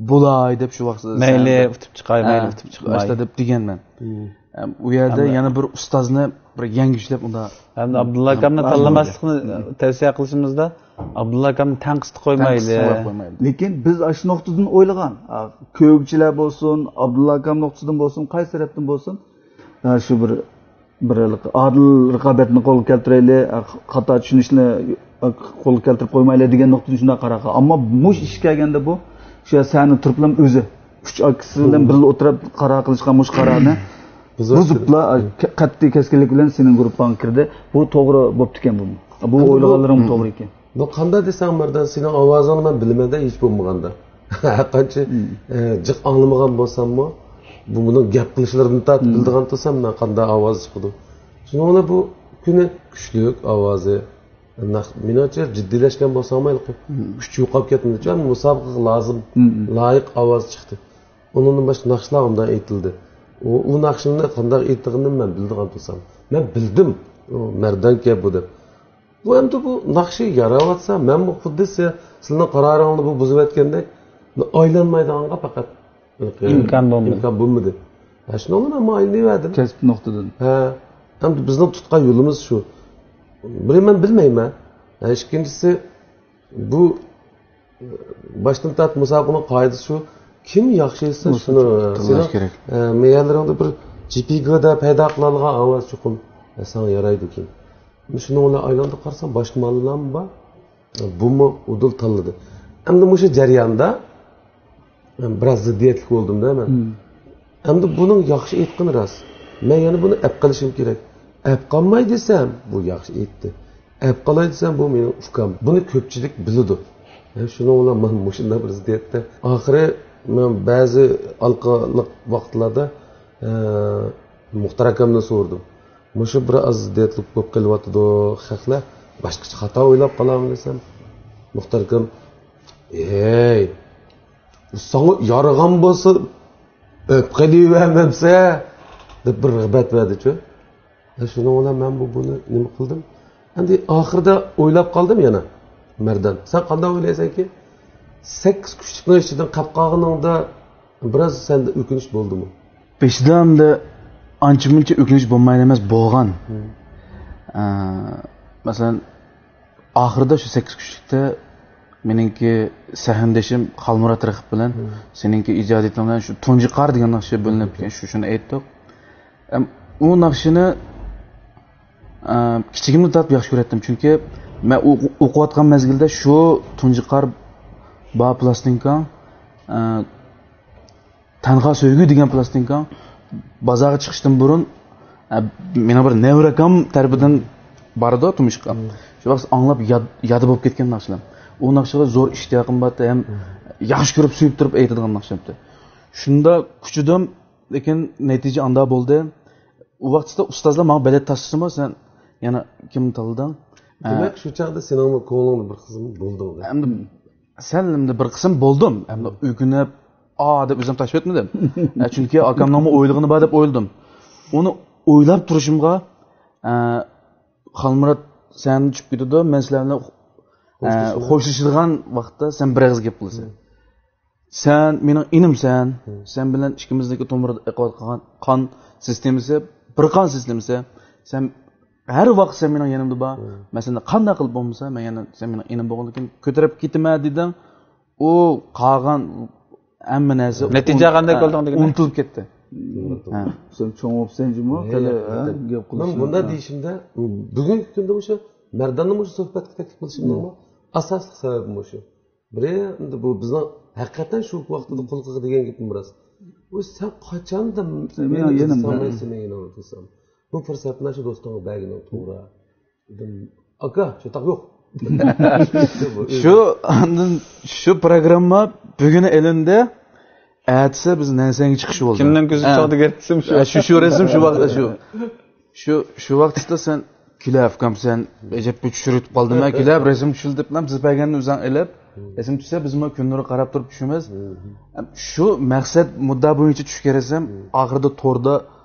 بولاي دەپ شۇ ۋاقىت مەيلى ئۇتۇپ چىقاي، مەيلى ئۇتۇپ چىقماي. ئاشتا دەپ دېگەنمەن. ئەم، ئۇ يەردە يەنە بىر ئۇستازنى بىر يەڭگۈچلەپ ئۇندا ھەمدە ئابدۇللا ئاكامنى تاللىماسلىقنى تەۋسىيە قىلىشىمىزدا ئابدۇللا ئاكامنى تەنقىد قىلىپ قويمايلى. لېكىن بىز ئاشۇ نۇقتىدىن ئويلىغان، ئا، كۆۋگۈچىلەر بولسۇن، ئابدۇللا ئاكام نۇقتىسىدىن بولسۇن، قايسى تەرەپتىن بولسۇن، ئا، شۇ بىر، بىر ئادىل رىقابەتنى قولغا كەلتۈرەيلى، ئا، خاتا چۈشىنىشنى قولغا كەلتۈرۈپ قويمايلى دېگەن نۇقتىدىن شۇنداق قارار قىلغان. ئەمما مۇشۇ ئىش كەلگەندە بۇ، شۇ سەھنىدە تۇرۇپلا ئۆزى ئۈچ ئاكىسى بىلەن بىللە ئولتۇرۇپ قارار قىلىشقا مۇشۇ قارارنى بۇزۇپلا، قەتئىي كەسكىنلىك بىلەن سېنىڭ گۇرۇپپاڭغا كىردى. بۇ توغرا بوپتىكەن بۇ. بۇ ئەمدى بۇ ئويلىغانلىرىڭ توغرا ئىكەن. بۇ قانداق دېسەڭ، مەردان، سېنىڭ ئاۋازىڭنى مەن بىلىمەن-دە، ھېچ بولمىغاندا. ھەرقانچە، ئە، جىق ئاڭلىمىغان بولساممۇ، بۇ، بۇنىڭ گەپ قىلىشلىرىدىن تارتىپ بىلىدىغان تۇرسام، مەن قانداق ئاۋاز چىقىدۇ. شۇنىڭ بىلەن بۇ كۈنى كۈچلۈك ئاۋازى. ناخ-، مېنىڭچە جىددىيلەشكەن بولساڭمۇ، ھېلىقى كۈچ يوقاپ كەتمىدى. چۈنكى مۇسابىقىگە لازىم، لايىق ئاۋاز چىقتى. ئۇنىڭدىن باشقا ناخشىلار ئۇنداق ئېيتىلدى. ئۇ، ئۇ ناخشىنى قانداق ئېيتىدىغىنىنى مەن بىلىدىغان تۇرسام. مەن بىلدىم، ئۇ مەردانكەن بۇ دەپ. بۇ ئەمدى بۇ ناخشا ياراۋاتسا، مەنمۇ خۇددى سى-، سىلىنىڭ قارارىڭلارنى بۇ بۇزۇۋەتكەندەك، ئايلانمايدىغانغا پەقەت ئىمكان بولمىدى. ئىمكان بولمىدى. ھە، شۇنىڭ بىلەن مەن ئايلىنىۋەردىم. كەسىپ نۇقتىدىن. ھە، ئەمدى بىزنىڭ تۇتقان يولىمىز شۇ. بىرى مەن بىلمەيمەن. ھە، ئىككىنچىسى، بۇ باشتىن تارتىپ مۇسابىقىنىڭ قائىدىسى شۇ، كىم ياخشى ئېيتسا، شۇنى، تاللاش كېرەك. ئە، مېيەلىرىڭدە بىر جى پى گدا پەيدا قىلالىغان ئاۋاز چوقۇم، ئە، ساڭا يارايدۇ كېيىن. شۇنىڭ بىلەن ئايلاندىپ قارىسام، باشقا ماللىلارمۇ بار. بۇمۇ ئۇدۇل تاللىدى. ئەمدى مۇشۇ جەرياندا بىراز زىددىيەتلىك بولدۇم-دە مەن. ئەمدى بۇنىڭ ياخشى ئېيتقىنى راست. مەن يەنە بۇنى ئەپ قېلىشىم كېرەك. ئەپ قالماي دېسەم، بۇ ياخشى ئېيتتى. ئەپ قالاي دېسەم، بۇ مېنىڭ ئۇكام. بۇنى كۆپچىلىك بىلىدۇ. ھە، شۇنىڭ بىلەن مانا مۇشۇنداق بىر زىددىيەتتە. ئاخىرى مەن بەزى ھالقىلىق ۋاقىتلاردا، ئە، مۇختەر ئاكامدىن سورىدىم. مۇشۇ بىر ئاز زىددىيەتلىك بولۇپ قېلىۋاتىدۇ، خەقلەر باشقىچە خاتا ئويلاپ قالامدۇ دېسەم، مۇختەر ئاكام، ھەي، ساڭا يارىغان بولسا ئۆپ قېلىۋەرمەمسە دەپ بىر رىغبەت بەردىچۇ. ھە، شۇنىڭ بىلەن مەن بۇ، بۇنى نېمە قىلدىم؟ ئەمدى ئاخىرىدا ئويلاپ قالدىم يەنە. مەردان، سەن قانداق ئويلايسەنكى؟ سەككىز كۈچلۈكنىڭ ئىچىدىن قاپ قالغىنىڭدا بىراز سەندە ئۆكۈنۈش بولدىمۇ؟ بېشىدا ئەمدى ئانچە مۇنچە ئۆكۈنۈش بولمايدۇ ئەمەس، بولغان. ئە، مەسىلەن، ئاخىرىدا شۇ سەككىز كۈچلۈكتە مېنىڭكى سەھنىدىشىم خالمۇرات رەخىپ بىلەن سېنىڭكى ئىجادىيىتىڭ بىلەن شۇ تۇنجى قار دېگەن ناخشا بۆلۈنۈپ كەتكەن، شۇ، شۇنى ئېيتتۇق. ئەم، ئۇ ناخشىنى، ئە، كىچىكىمدىن تارتىپ ياخشى كۆرەتتىم، چۈنكى مەن ئۇ-، ئوقۇۋاتقان مەزگىلدە شۇ تۇنجى قار بار پىلاستىنكاڭ، ئە، تەنھا سۆيگۈ دېگەن پىلاستىنكاڭ بازارغا چىقىشتىن بۇرۇن، ئە، مېنىڭ بىر نەۋرە ئاكام تەرىپىدىن بارىدۇ تۇمشۇققا. شۇ ۋاقىت ئاڭلاپ ياد-، يادى بولۇپ كەتكەن ناخشىلار. ئۇ ناخشىغا زور ئىشتىياقىم بارتى ھەم ياخشى كۆرۈپ، سۆيۈپ تۇرۇپ ئېيتىدىغان ناخشامتى. شۇنداق كۈچىدىم، لېكىن نەتىجە ئاندا بولدى. ئۇ ۋاقىتتا ئۇستازلار ماڭا بەلەت تاشلىسىمۇ، سەن يەنە كىمنى تاللىدىڭ؟ دېمەك، شۇ چاغدا سېنىڭمۇ كۆڭلۈڭدە بىر قىسىم بولدۇڭ. ئەمدى سەل ئەمدى بىر قىسىم بولدۇم. ئەمدى ئۆكۈنۈپ، ئا دەپ ئۆزۈم تاشلىۋەتمىدىم. ئە، چۈنكى ئاكامنىڭمۇ ئويلىغىنى بار دەپ ئويلىدىم. ئۇنى ئويلاپ تۇرۇشۇمغا، ئە، خالمۇرات سەھنىدىن چۈشۈپ كېتىدۇ. مەن سىلەر بىلەن، ئە، خوشلىشىدىغان ۋاقىتتا سەن بىر ئېغىز گەپ قىلىسەن. سەن مېنىڭ ئىنىمسەن. سەن بىلەن ئىككىمىزنىڭكى تومۇردا ئېقىۋاتقان قان سىستېمىسى، بىر قان سىستېمىسى. سەن ھەر ۋاقىت سەن مېنىڭ يېنىمدا بار. مەن سەندە قانداق قىلىپ بولمىسا، مەن يەنە سەن مېنىڭ ئىنىم بولغاندىكىن كۆتۈرۈپ كېتىمەن دېدىڭ. ئۇ قالغان ھەممە نەرسە نەتىجە قانداق بولدۇڭ دېگىنى؟ ئۇنتۇلۇپ كەتتى. ھە. سەن چوڭ بوپسەن جۇمۇ، خېلى، ھە، گەپ قىلىش. مەن بۇنداق دېيىشىمدە، بۈگۈنكى كۈندە مۇشۇ مەرداننى مۇشۇ سۆھبەتكە تەكلىپ قىلىشىمنىڭمۇ ئاساسلىق سەۋەبى مۇشۇ. بىرى، ئەمدى بۇ بىزنىڭ ھەقىقەتەن شۇ ۋاقتىدا قۇلىقىغا دېگەن گېپىم راست. ئۇ سەن قاچاندا مېنىڭ يېنىمدا سېنىڭ يېنىڭدا دېسەم، بۇ پۇرسەتنى شۇ دوستۇڭغا بەرگىنىڭ توغرا. دېدىم، ئاكا، چاتاق يوق. شۇ، ئاندىن شۇ پروگرامما بۈگۈن ئېلىندى. ئەتىسى بىز نەنسەنگە چىقىش بولدى. كىمنىڭ كۆزى چوغدا گەپ دېسەم شۇ. شۇ، شۇ رەسىم شۇ ۋاقىتتا شۇ. شۇ، شۇ ۋاقىتتا سەن كۈلە ئۇكام، سەن ئەجەب بىر چۈشۈرۈۋېتىپ قالدىم ھە، كۈلە رەسىم چۈشۈرۈپ دەپلا بىز بەرگەننى ئۆزۈڭ ئېلىپ، رەسىم چۈشسە بىزمۇ كۈن نۇرى قاراپ تۇرۇپ چۈشىمىز. شۇ مەقسەت مۇددا بويىچە چۈشكەن رەسىم ئاخىرىدا توردا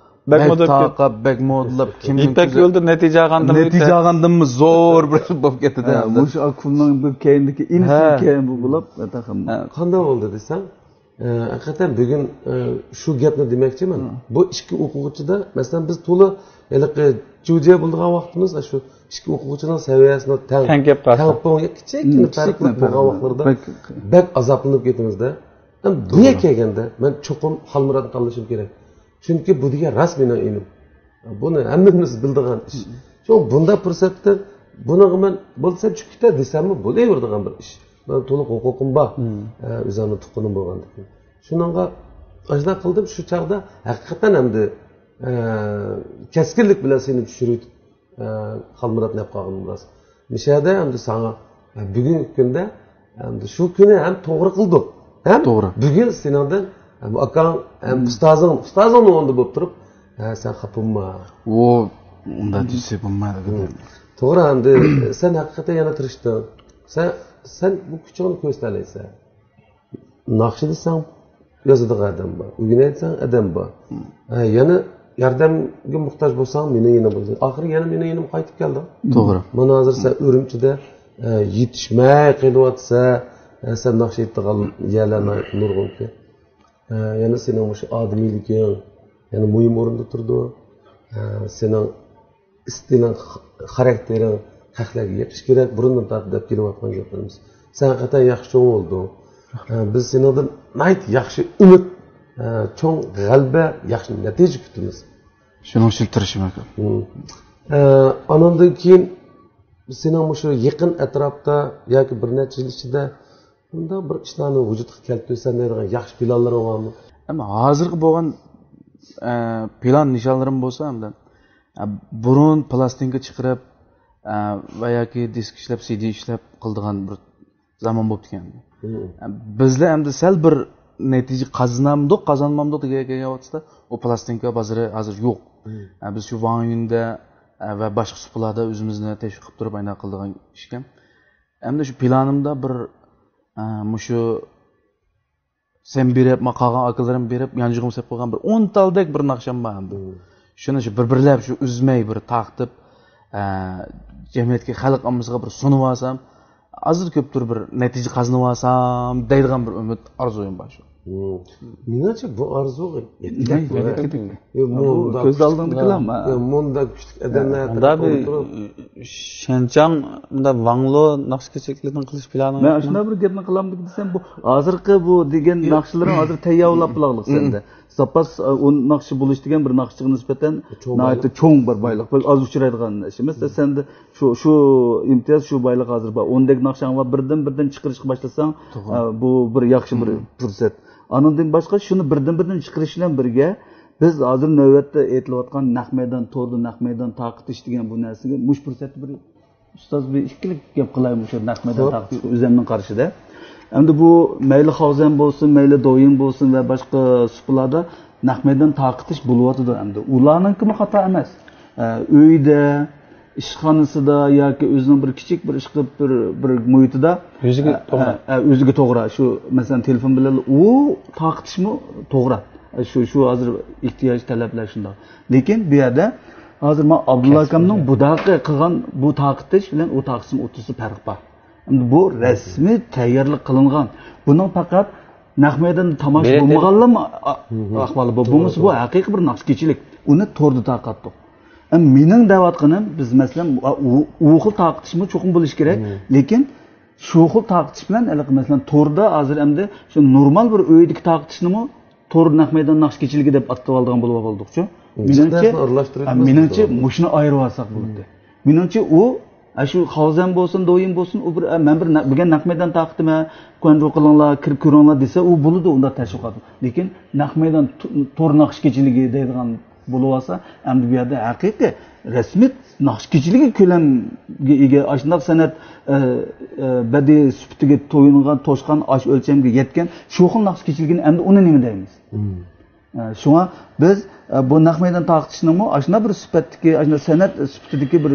بەك بەك مودا بولۇپ تارقاپ، بەك مودىلاپ، كىمنىڭ يىپەك كۆزى يولىدا نەتىجە ئالغاندىن نەتىجە ئالغاندىنمۇ زور بىر بولۇپ كەتتى ھە، ئەمدى. مۇشۇ ئاكۇمنىڭ بىر كەينىدىكى ئىنچىكە ھە. كەينى بۇ بولۇپ، ھە. قانداق بولدى دېسەڭ، ئە، ھەقىقەتەن بۈگۈن، ئە، شۇ گەپنى دېمەكچىمەن. ھە. بۇ ئىككى ئوقۇغۇچىدا، مەسىلەن، بىز تولا ھېلىقى جۇجيا بولىدىغان ۋاقتىمىز، شۇ ئىككى ئوقۇغۇچىنىڭ سەۋىيەسىنىڭ تەڭ، تەڭ كەپ قالسا. تەڭ بولغان كىچىككىنە پەرقلىك بولغان ۋاقىتلاردا بەك ئازابلىنىپ كېتىمىز-دە. ئەمما بۇ يەرگە كەلگەندە مەن چوقۇم خالمۇراتنى تاللىشىم كېرەك. چۈنكى بۇ دېگەن راست مېنىڭ ئىنىم. بۇنى ھەممىمىز بىلىدىغان ئىش. شۇڭا بۇنداق پۇرسەتتە بۇنىڭغا مەن بولسا چۈشۈپ كېتە دېسەممۇ بولۇۋېرىدىغان بىر ئىش. مەن تولۇق ھوقۇقۇم بار. ئە، ئۆزۈمنىڭ تۇغقىنىم بولغاندىكىن. شۇنىڭغا ئاشۇنداق قىلدىم. شۇ چاغدا ھەقىقەتەن ئەمدى، ئە، كەسكىنلىك بىلەن سېنى چۈشۈرۈۋېتىپ، ئە، خالمۇراتنى ئېلىپ قالغىنىم راست. مىشەدە ئەمدى ساڭا، ئە، بۈگۈنكى كۈندە، ئەمدى شۇ كۈنى ھەم توغرا قىلدۇق. ھەم توغرا. بۈگۈن سېنىڭدىن ھەم ئاكاڭ، ھەم ئۇستازىڭ، ئۇستازىڭنىڭ ئورنىدا بولۇپ تۇرۇپ، ھە، سەن خاپا بولما. ئۇ ئۇنداق دېسە بولمايدۇ. توغرا، ئەمدى سەن ھەقىقەتەن يەنە تىرىشتىڭ. سەن، سەن بۇ كۈچۈڭنى كۆرسىتەلەيسەن. ناخشا دېسەڭ، يازىدىغان ئادەم بار. ئۆگىنەي دېسەڭ، ئادەم بار. ھە، يەنە ياردەمگە موھتاج بولساڭ، مېنىڭ يېنىمغا كەل. ئاخىرى يەنە مېنىڭ يېنىمغا قايتىپ كەلدىڭ. توغرا. مانا ھازىر سەن ئۈرۈمچىدە، ھە، يېتىشمەي قېلىۋاتىسەن، ھە، سەن ناخشا ئېيتىدىغان يەرلەر ناھايىتى نۇرغۇنكەن. ھە، يەنە سېنىڭ مۇشۇ ئادىمىيلىكىڭ يەنە مۇھىم ئورۇندا تۇرىدۇ. ھە، سېنىڭ ئىستىلىڭ، خاراكتېرىڭ خەقلەرگە يېقىشى كېرەك، بۇرۇندىن تارتىپ دەپ كېلىۋاتقان گەپلىرىمىز. سەن ھەقىقەتەن ياخشى چوڭ بولدۇڭ. ئە، بىز سېنىڭدىن ناھايىتى ياخشى ئۈمىد، ئە، چوڭ غەلىبە، ياخشى نەتىجە كۈتىمىز. شۇنىڭ ئۈچۈن تىرىشىمەن. ھىم. ئە، ئانىڭدىن كېيىن سېنىڭ مۇشۇ يېقىن ئەتراپتا ياكى بىر نەچچە يىل ئىچىدە بۇنداق بىر ئىشلارنى ۋۇجۇدقا كەلتۈرسەم دەيدىغان ياخشى پىلانلىرىڭ بارمۇ؟ ئەمما ھازىرقى بولغان، ئە، پىلان نىشانلىرىم بولسا، ئەمدى، ئە، بۇرۇن پىلاستىنكا چىقىرىپ، ئە، ۋە ياكى دىسك ئىشلەپ، سىدى ئىشلەپ قىلىدىغان بىر زامان بوپتىكەن. مم. ئە، بىزلەر ئەمدى سەل بىر نەتىجە قازىنامدۇق، قازانمامدۇق دېگەن، كەلگەن ۋاقىتتا، ئۇ پىلاستىنكا بازىرى ھازىر يوق. مم. ئە، بىز شۇ ۋاڭيۈندا، ئە، ۋە باشقا سۇپىلاردا ئۆزىمىزنى تەشۋىق قىلىپ تۇرۇپ، ئاينا قىلىدىغان ئىشكەن. ئەمدى شۇ پىلانىمدا بىر، ئە، مۇشۇ سەن بېرىپ، ما قالغان ئاكىلىرىم بېرىپ، يانچۇقۇم سېلىپ قويغان بىر ئون تالدەك بىر ناخشام بار ئەمدى. مم. شۇنى شۇ بىر-بىرلەپ شۇ ئۈزمەي بىر تارقىتىپ، ئە، جەمئىيەتكە، خەلق ئاممىسىغا بىر سۇنۇۋالسام، ئازدىن كۆپتۇر بىر نەتىجە قازىنىۋالسام دەيدىغان بىر ئۈمىد، ئارزۇيۇم بار شۇ. مم. مېنىڭچە بۇ ئارزۇغا يەتكۈدەك. يا، بۇ مۇنداق كۆز ئالدىڭدىكىلەر. يا، مۇنداق كۈچلۈك ئادەملەر ئۇنداق بىر تۇرۇپ. شەنچاڭ، مۇنداق ۋاڭلو ناخشا كېچىلىكلىرىنى قىلىش پىلانىڭ يوقمۇ؟ مەن ئاشۇنداق بىر گەپنى قىلامدىكىن دېسەم، بۇ ھازىرقى بۇ دېگەن ناخشىلىرىڭ ھازىر تەييارلاپ بولغانلىق سەندە. زاپاس، ئە، ئۇ ناخشا بولۇش دېگەن بىر ناخشىچىغا نىسبەتەن چوڭ ناھايىتى بايلىق. چوڭ بىر بايلىق. بىر ئاز ئۇچرايدىغان ئىش ئەمەس. سەندە شۇ، شۇ ئىمتىياز، شۇ بايلىق ھازىر بار. ئوندەك ناخشاڭ بار، بىردىن-بىردىن چىقىرىشقا باشلىساڭ، توغرا. ئە، بۇ بىر ياخشى بىر پۇرسەت. ئانىڭدىن باشقا شۇنى بىردىن-بىردىن چىقىرىش بىلەن بىرگە، بىز ھازىر نۆۋەتتە ئېيتىلىۋاتقان نەق مەيدان، توردا نەق مەيدان تارقىتىش دېگەن بۇ نەرسىگە مۇشۇ پۇرسەتتە بىر ئۇستاز، بىر ئىككىلىك گەپ قىلاي مۇشۇ نەق مەيدان تارقىتىشقا ئۆزۈمنىڭ قارىشىدا. ئەمدى بۇ مەيلى خاۋزەن بولسۇن، مەيلى دويىن بولسۇن ۋە باشقا سۇپىلاردا نەق مەيدان تارقىتىش بولۇۋاتىدۇ ئەمدى. ئۇلارنىڭكىمۇ خاتا ئەمەس. ئە، ئۆيدە، ئىشخانىسىدا ياكى ئۆزىنىڭ بىر كىچىك بىر ئىشقىلىپ بىر، بىر مۇھىتىدا، ئۆزىگە ئە، توغرا. ئە، ئە، ئۆزىگە توغرا. شۇ، مەسىلەن، تېلېفون بىلەن ئۇ تارقىتىشمۇ توغرا. ئە، شۇ، شۇ ھازىر ئېھتىياج، تەلەپلەر شۇنداق. لېكىن بۇ يەردە ھازىر مانا ئابدۇللا ئاكامنىڭ بۇداقى قىلغان بۇ تارقىتىش بىلەن ئۇ تارقىتىشنىڭ ئوتتۇرىسىدا پەرق بار. ئەمدى بۇ رەسمىي تەييارلىق قىلىنغان. بۇنىڭ پەقەت نەق مەيداندا تاماشا بولمىغانلارمۇ ئا-، ئەھۋالى بار. بولمىسا بۇ ھەقىقىي بىر ناخشا كېچىلىك. ئۇنى توردا تارقاتتۇق. ئەمما مېنىڭ دەۋاتقىنىم، بىز مەسىلەن، ئۇ، ئۇ خىل تارقىتىشمۇ چوقۇم بولۇشى كېرەك. لېكىن شۇ خىل تارقىتىش بىلەن ھېلىقى مەسىلەن توردا ھازىر ئەمدى شۇ نورمال بىر ئۆيدىكى تارقىتىشنىمۇ تور نەق مەيدان ناخشا كېچىلىكى دەپ ئاتىۋالىدىغان بولۇۋالدۇقچۇ. مېنىڭچە، مېنىڭچە مۇشۇنى ئايرىۋالساق بولاتتى. مېنىڭچە ئۇ ئە، شۇ خاۋزەن بولسۇن، دويىن بولسۇن، ئۇ بىر، ئە، مەن بىر نە-، بۈگۈن نەق مەيدان تارقىتىمەن، كۇەنجۇ قىلىڭلار، كىرىپ كۆرۈڭلار دېسە، ئۇ بولىدۇ ئۇنداق تەشۋىقات. لېكىن نەق مەيدان تو-، تور ناخشا كېچىلىكى دەيدىغان بولۇۋالسا، ئەمدى بۇ يەردە ھەقىقىي رەسمىي ناخشا كېچىلىكى كۆلەمگە ئىگە، ئاشۇنداق سەنئەت، ئە، ئە، بەدىئىي سۈپىتىگە تويۇنغان، توشقان، ئاشۇ ئۆلچەمگە يەتكەن شۇ خىل ناخشا كېچىلىكىنى ئەمدى ئۇنى نېمە دەيمىز؟ ئە، شۇڭا بىز، ئە، بۇ نەق مەيدان تارقىتىشنىمۇ ئاشۇنداق بىر سۈپەتتىكى، ئاشۇنداق سەنئەت سۈپىتىدىكى بىر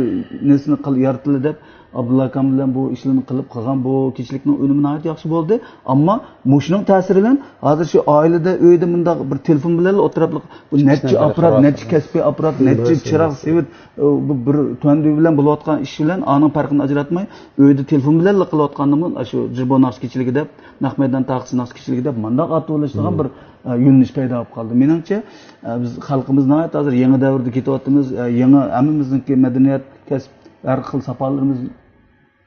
نېرسىنى قىل-، يارىتىلى دەپ، ئابدۇللا ئاكام بىلەن بۇ ئىشلارنى قىلىپ قىلغان بۇ كېچىلىكنىڭ ئۈنۈمى ناھايىتى ياخشى بولدى. ئەمما مۇشۇنىڭ تەسىرى بىلەن ھازىر شۇ ئائىلىدە، ئۆيدە مۇنداق بىر تېلېفون بىلەنلا ئولتۇراپلىق، بۇ نەچچە ئاپپارات، نەچچە كەسپىي ئاپپارات، نەچچە چىراغ سېۋىت، ئۇ، بۇ بىر تۈەندۈ بىلەن بولۇۋاتقان ئىش بىلەن ئانىڭ پەرقىنى ئاجراتماي، ئۆيدە تېلېفون بىلەنلا قىلىۋاتقاندىمۇ، ئاشۇ جىربو ناخشا كېچىلىكى دەپ، نەق مەيدان تارقىتىش ناخشا كېچىلىكى دەپ مۇنداق ئاتىۋېلىشىدىغان بىر، ئە، يۆنىلىش پەيدا بولۇپ قالدى. مېنىڭچە، ئە، بىز خەلقىمىز ناھايىتى ھازىر يېڭى دەۋردە كېتىۋاتىمىز. ئە، يېڭى ھەممىمىزنىڭكى مەدەنىيەت، كەسىپ، ھەر خىل ساپالىرىمىز،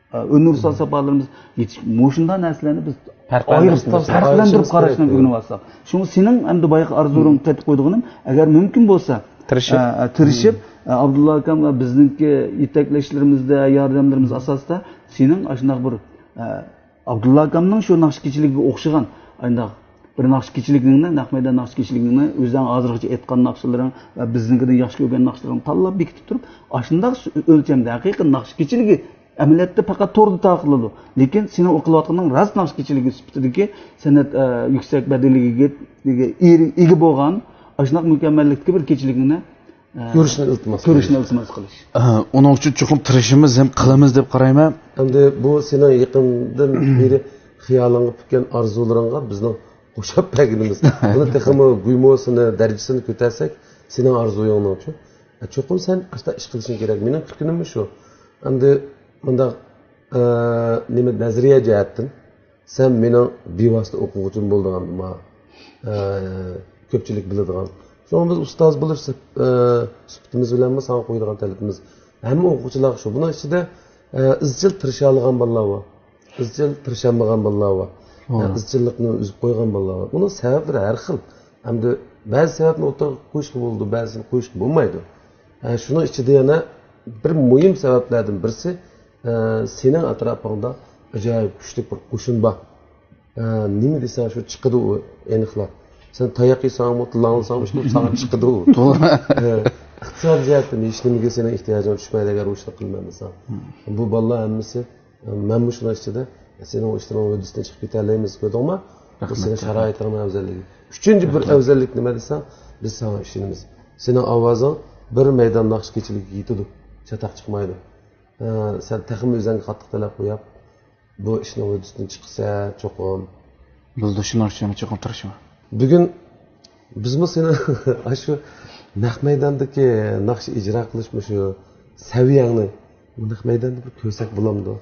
ئە، ئۇنىۋېرسال ساپالىرىمىز يېتىشىپ، مۇشۇنداق نەرسىلەرنى بىز ئايرىپ، پەرقلەندۈرۈپ قاراشنى ئۆگىنىۋالساق. شۇڭا سېنىڭ ئەمدى بايىقى ئارزۇلىرىڭغا قايتىپ قويىدىغىنىم، ئەگەر مۇمكىن بولسا، تىرىشىپ. ئە، ئە، تىرىشىپ، ئە، ئابدۇللا ئاكام ۋە بىزنىڭكى يېتەكلەشلىرىمىزدە، ياردەملىرىمىز ئاساسىدا سېنىڭ ئاشۇنداق بىر، ئە، ئابدۇللا ئاكامنىڭ شۇ ناخشا كېچىلىكىگە ئوخشىغان، ئانداق بىر ناخشا كېچىلىكىڭنى، نەق مەيدان ناخشا كېچىلىكىڭنى، ئۆزۈڭ ھازىرغىچە ئېيتقان ناخشىلىرىڭ ۋە بىزنىڭكىدىن ياخشى كۆرگەن ناخشىلىرىڭنى تاللاپ بېكىتىپ تۇرۇپ، ئاشۇنداق سۈ-، ئۆلچەمدە ھەقىقىي ناخشا كېچىلىكى ئەمەلىيەتتە پەقەت توردا تارقىلىدۇ. لېكىن سېنىڭ ئوقۇۋاتقىنىڭ راست ناخشا كېچىلىكى سۈپىتىدىكى سەنئەت، ئە، يۈكسەك بەدىلىگە ئىگە، ئىگە بولغان ئاشۇنداق مۇكەممەللىكتىكى بىر كېچىلىكىڭنى، ئە، كۆرۈشنى ئىلتىماس كۆرۈشنى قىلىش. ئىلتىماس قىلىش. ئە، ئۇنىڭ ئۈچۈن چوقۇم تىرىشىمىز ھەم قىلىمىز دەپ قارايمەن. ئەمدى بۇ سېنىڭ يېقىندىن بېرى خىيالىڭغا پۈككەن ئارزۇلىرىڭغا بىزنىڭ قوشاپ بەرگىنىمىز. بۇنى تېخىمۇ گۇيمۇسىنى، دەرىجىسىنى كۆتەرسەك، سېنىڭ ئارزۇيۇڭنىڭچۇ؟ ئە، چوقۇم سەن ئاشۇنداق ئىش قىلىشىڭ كېرەك. مېنىڭ كۈتكىنىممۇ شۇ. ئەمدى مۇنداق، ئە، نېمە، نەزەرىيە جەھەتتىن سەن مېنىڭ بىۋاسىتە ئوقۇغۇچىم بولىدىغان، ما، ئە، كۆپچىلىك بىلىدىغان. شۇڭا بىز ئۇستاز بولۇش سۈپ-، ئە، سۈپىتىمىز بىلەنمۇ ساڭا قويىدىغان تەلىپىمىز. ھەممە ئوقۇغۇچىلارغا شۇ. بۇنىڭ ئىچىدە، ئە، ئىزچىل تىرىشالىغان بالىلار بار. ئىزچىل تىرىشالمىغان بالىلار بار. ھە، ئىزچىللىقنى ئۈزۈپ قويغان بالىلار بار. بۇنىڭ سەۋەبلىرى ھەر خىل. ئەمدى بەزى سەۋەبنى ئوتتۇرىغا قويۇشقا بولىدۇ، بەزىسىنى قويۇشقا بولمايدۇ. ھە، شۇنىڭ ئىچىدە يەنە بىر مۇھىم سەۋەبلەردىن بىرسى، ئە، سېنىڭ ئەتراپىڭدا ئاجايىپ كۈچلۈك بىر قوشۇن بار. ئە، نېمە دېسەڭ شۇ چىقىدۇ ئۇ ئېنىقلاپ. سەن تاياق يېسەڭمۇ، لاڭلىساڭمۇ، ئىشقىلىپ ساڭا چىقىدۇ. توغرا. ئە، ئىقتىسادىي جەھەتتىن ھېچ نېمىگە سېنىڭ ئېھتىياجىڭ چۈشمەيدۇ، ئەگەر ئۇ ئىشنى قىلمايمىساڭ. بۇ بالىلار ھەممىسى، ئە، مەنمۇ شۇنىڭ ئىچىدە، سېنىڭ ئۇ ئىشلىرىڭ ھۆددىسىدىن چىقىپ كېتەلەيمىز، كۆردۈڭما؟ بۇ سېنىڭ شارائىتىڭنىڭ ئەۋزەللىكى. ئۈچىنچى بىر ئەۋزەللىك نېمە دېسەڭ، بىز ساڭا ئىشىنىمىز. سېنىڭ ئاۋازىڭ بىر مەيدان ناخشا كېچىلىكىگە يېتىدۇ، چاتاق چىقمايدۇ. ئە، سەن تېخىمۇ ئۆزۈڭگە قاتتىق تەلەپ قويۇپ، بۇ ئىشنىڭ ھۆددىسىدىن چىقىسەن چوقۇم. بولدى، شۇنىڭ ئۈچۈن چوقۇم تىرىشىمەن. بۈگۈن بىزمۇ سېنىڭ ئاشۇ نەق مەيداندىكى ناخشا ئىجرا قىلىش مۇشۇ سەۋىيەڭنى نەق مەيداندا بىر كۆرسەك بولامدۇ؟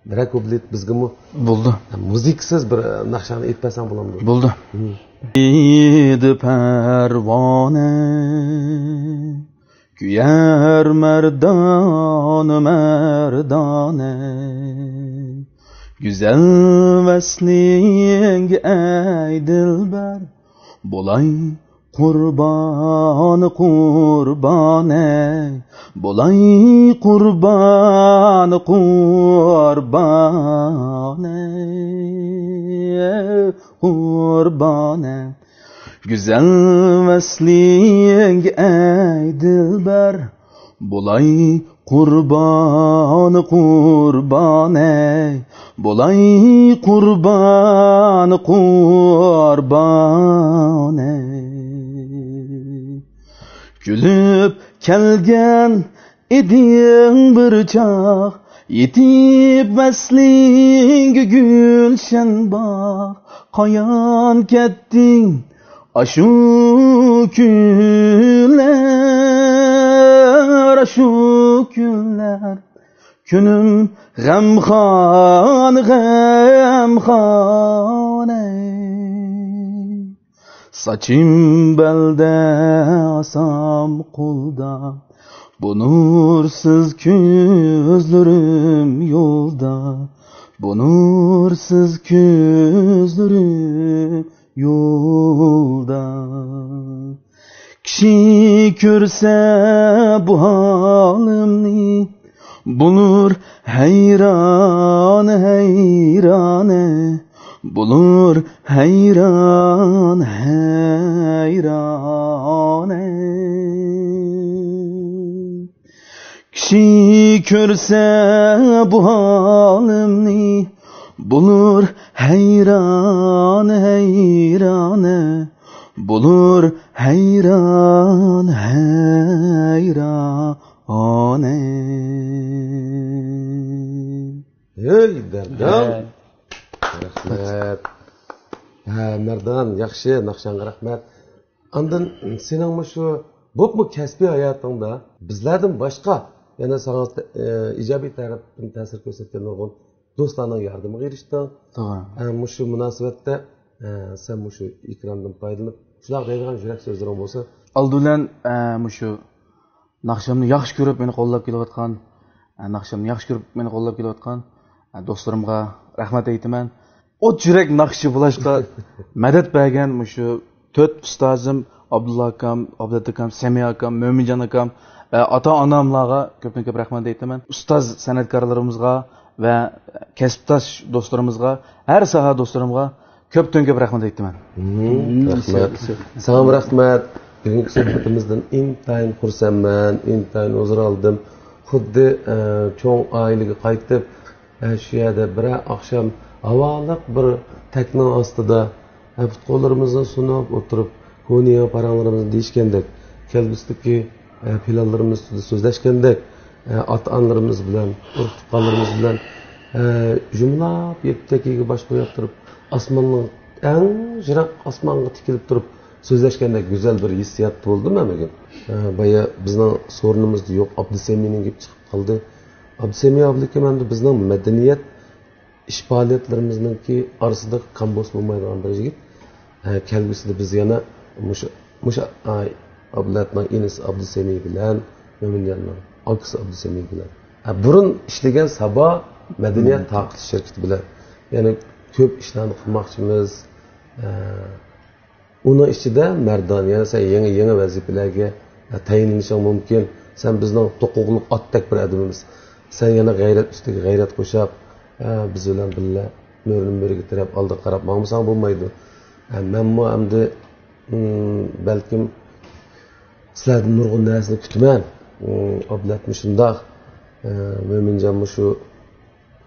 بىرەر كۇپلېت بىزگىمۇ. بولدى. مۇزىكىسىز بىر ناخشاڭنى ئېيتىپ بەرسەڭ بولامدۇ؟ بولدى. ھىم. ئىدى پەرۋانە، كۆيەر مەردانە، مەردانە. گۈزەل ۋەسلىڭگە ئەي دىلبەر، بولاي قۇربان، قۇربان ئەي، بولاي قۇربان، قۇربان ئەي، قۇربان ئەي. گۈزەل ۋەسلىڭگە ئەي دىلبەر، بولاي قۇربان، قۇربان ئەي، بولاي قۇربان، قۇربان ئەي. كۈلۈپ كەلگەن ئىدىڭ بىر چاغ، يېتىپ ۋەسلىڭگە گۈلشەن باغ. قايان كەتتىڭ ئاشۇ كۈنلەر، ئاشۇ كۈنلەر، كۈنۈم غەمخان، غەمخان ئەي. ساچىم بەلدە، ئاسام قولدا، بۇ نۇرسىز كۆزلىرىم يولدا، بۇ نۇرسىز كۆزلىرىم يولدا. كىشى كۆرسە بۇ ھالىمنى، بولۇر ھەيران، ھەيرانە، بولۇر ھەيران، ھەيرانە. كىشى كۆرسە بۇ ھالىمنى، بولۇر ھەيران، ھەيرانە، بولۇر ھەيران، ھەيرانە. ھەي، دەردان. ھە. رەھمەت. ھە، مەردان، ياخشى، ناخشاڭغا رەھمەت. ئاندىن سېنىڭ مۇشۇ بولۇپمۇ كەسپىي ھاياتىڭدا بىزلەردىن باشقا يەنە ساڭا، ئە، ئىجابىي تەرەپتىن تەسىر كۆرسەتكەن نۇرغۇن دوستلارنىڭ ياردىمىغا ئېرىشتىڭ. توغرا. ئە، مۇشۇ مۇناسىۋەتتە، ئە، سەن مۇشۇ ئېكراندىن پايدىلىنىپ، شۇلارغا دەيدىغان يۈرەك سۆزلىرىڭ بولسا. ئالدى بىلەن، ئە، مۇشۇ ناخشامنى ياخشى كۆرۈپ مېنى قوللاپ كېلىۋاتقان، ئە، ناخشامنى ياخشى كۆرۈپ مېنى قوللاپ كېلىۋاتقان، ئە، دوستلىرىمغا رەھمەت ئېيتىمەن. ئوت يۈرەك ناخشىچى بولۇشقا مەدەت بەرگەن مۇشۇ تۆت ئۇستازىم، ئابدۇللا ئاكام، ئابلەت ئاكام، سەمىيە ئاكام، مۆمىنجان ئاكام، ئە، ئاتا-ئاناملارغا كۆپتىن كۆپ رەھمەت ئېيتىمەن. ئۇستاز سەنئەتكارلىرىمىزغا ۋە كەسىپداش دوستلىرىمىزغا، ھەر ساھە دوستلىرىمغا كۆپتىن كۆپ رەھمەت ئېيتىمەن. مم، رەھمەت. ساڭا رەھمەت. بۈگۈنكى سۆھبىتىمىزدىن ئىنتايىن خۇرسەنمەن، ئىنتايىن ھۇزۇر ئالدىم. خۇددى، ئە، چوڭ ئائىلىگە قايتىپ، ئە، شۇ يەردە بىرەر ئاخشام ھاۋالىق بىر تەكنىڭ ئاستىدا، ئە، پۇت-قوللىرىمىزنى سۇنۇپ ئولتۇرۇپ، كونا يېڭى پاراڭلىرىمىزنى دېيىشكەندەك، كەلگۈسىدىكى، ئە، پىلانلىرىمىز ئۈستىدە سۆزلەشكەندەك، ئە، ئاتا-ئانىلىرىمىز بىلەن، ئۇرۇق-تۇغقانلىرىمىز بىلەن، ئە، يۇمىلاپ يەتتە تەككىگە باش قويۇپ تۇرۇپ، ئاسماننىڭ، ئەڭ يىراق ئاسمانغا تىكىلىپ تۇرۇپ سۆزلەشكەندەك گۈزەل بىر ھېسسىياتتا بولدۇم مەن بۈگۈن. ئە، بايا بىزنىڭ سورۇنىمىزدا يوق، ئابدۇسەمىينىڭ گېپى چىقىپ قالدى. ئابدۇسەمىي ئابلىكىم ئەمدى بىزنىڭ مەدەنىيەت ئىش پائالىيەتلىرىمىزنىڭكى ئارىسىدا كامبوس بولمايدىغان بىر يىگىت. ھە، كەلگۈسىدە بىز يەنە مۇشۇ، مۇشۇ، ئاي، ئابلەتنىڭ ئىنىسى ئابدۇسەمىي بىلەن، مۆمىنجاننىڭ ئاكىسى ئابدۇسەمىي بىلەن، ھە، بۇرۇن ئىشلىگەن سابا مەدەنىيەت مم. تارقىتىش شىركىتى بىلەن يەنە كۆپ ئىشلارنى قىلماقچىمىز. ھە، ئۇنىڭ ئىچىدە مەردان، يەنە سەن يېڭى، يېڭى ۋەزىپىلەرگە تەيىنلىنىشىڭ مۇمكىن. سەن بىزنىڭ توقۇغلۇق ئاتتەك بىر ئادىمىمىز. سەن يەنە غەيرەت ئۈستىگە غەيرەت قوشاپ، ئە، بىز بىلەن بىللە مۆرىنى مۆرىگە تىرەپ، ئالدىغا قاراپ ماڭمىساڭ بولمايدۇ. ئە، مەنمۇ ئەمدى، ئىم، بەلكىم سىلەردىن نۇرغۇن نەرسىنى كۈتىمەن. ئىم، ئابلەتمۇ شۇنداق، ئە، مۆمىنجانمۇ شۇ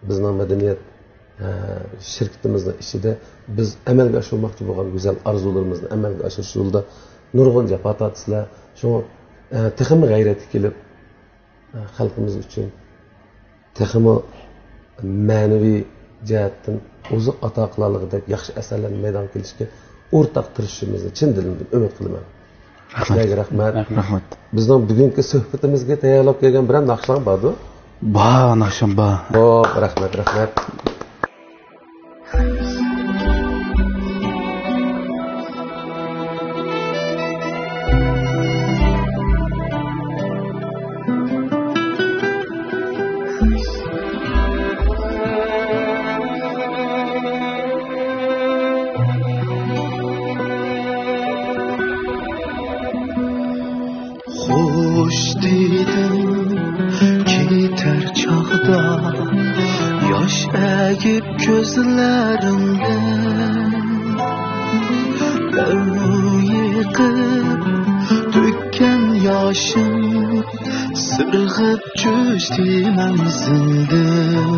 بىزنىڭ مەدەنىيەت، ئە، شىركىتىمىزنىڭ ئىچىدە بىز ئەمەلگە ئاشۇرماقچى بولغان گۈزەل ئارزۇلىرىمىزنى ئەمەلگە ئاشۇرۇش يولىدا نۇرغۇن جاپا تارتىسىلەر. شۇڭا، ئە، تېخىمۇ غەيرەتكە كېلىپ، ئە، خەلقىمىز ئۈچۈن تېخىمۇ مەنىۋى جەھەتتىن ئوزۇق ئاتا قىلالىغۇدەك ياخشى ئەسەرلەرنى مەيدانغا كېلىشكە ئورتاق تىرىشىشىمىزنى چىن دىلىمدىن ئۈمىد قىلىمەن. رەھمەت. سىلەرگە رەھمەت. رەھمەت. بىزنىڭ بۈگۈنكى سۆھبىتىمىزگە تەييارلاپ كەلگەن بىرەر ناخشىلاڭ باردۇ؟ بار، ناخشام بار. خوپ، رەھمەت، رەھمەت. خوش دېدىم كېتەر چاغدا، ياش ئەگىپ كۆزلىرىمدىن. لەۋ يېقىپ تۆككەن ياشىم، سىرغىپ چۈشتى مەنزىلدىن.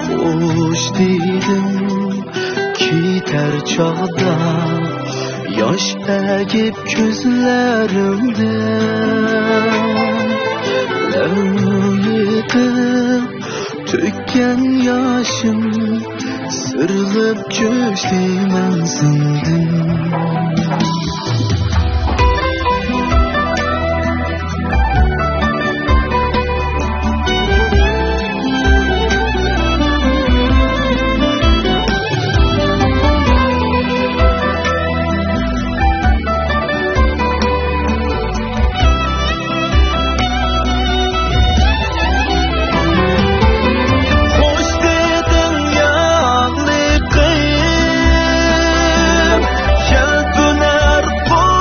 خوش دېدىم كېتەر چاغدا، ياش ئەگىپ كۆزلىرىمدىن. لەۋ يېقىپ تۆككەن ياشىم، سىرغىپ چۈشتى مەنزىلدىن. خوش دېدىڭ يارلىقىم، يەلپۈنەر قول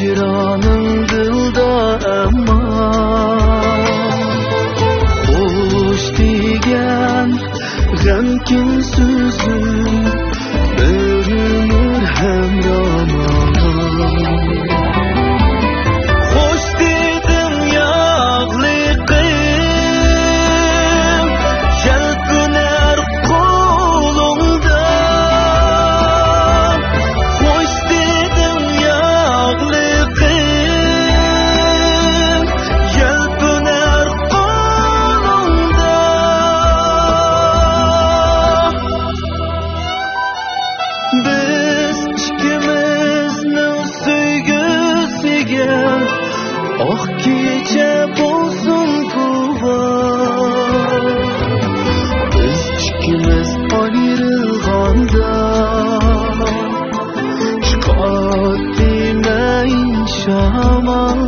ھىجرانىڭ دىلدا ئەمما، خوش دېگەن غەمكىن سۆزۈڭ بىر ئۆمۈر ھەمراھ ماڭا. خوش دېدىڭ ياغلىقىم، يەلپۈنەر قولۇڭدا. خوش دېدىڭ ياغلىقىم، يەلپۈنەر قولۇڭدا. بىز ئىككىمىزنىڭ سۆيگۈسىگە ئاق كېچە بولسۇن گۇۋاھ. بىز ئىككىمىز ئايرىلغاندا، چىقاتتى مەيىن شامال.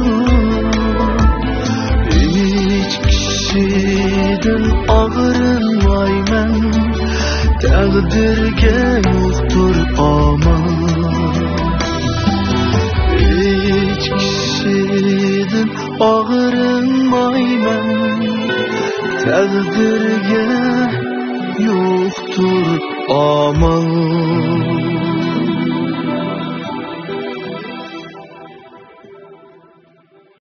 ھېچ كىشىدىن ئاغرىنمايمەن، تەقدىرگە يوقتۇر ئامال. ھېچ كىشىدىن ئاغرىنمايمەن، تەقدىرگە يوقتۇر ئامال.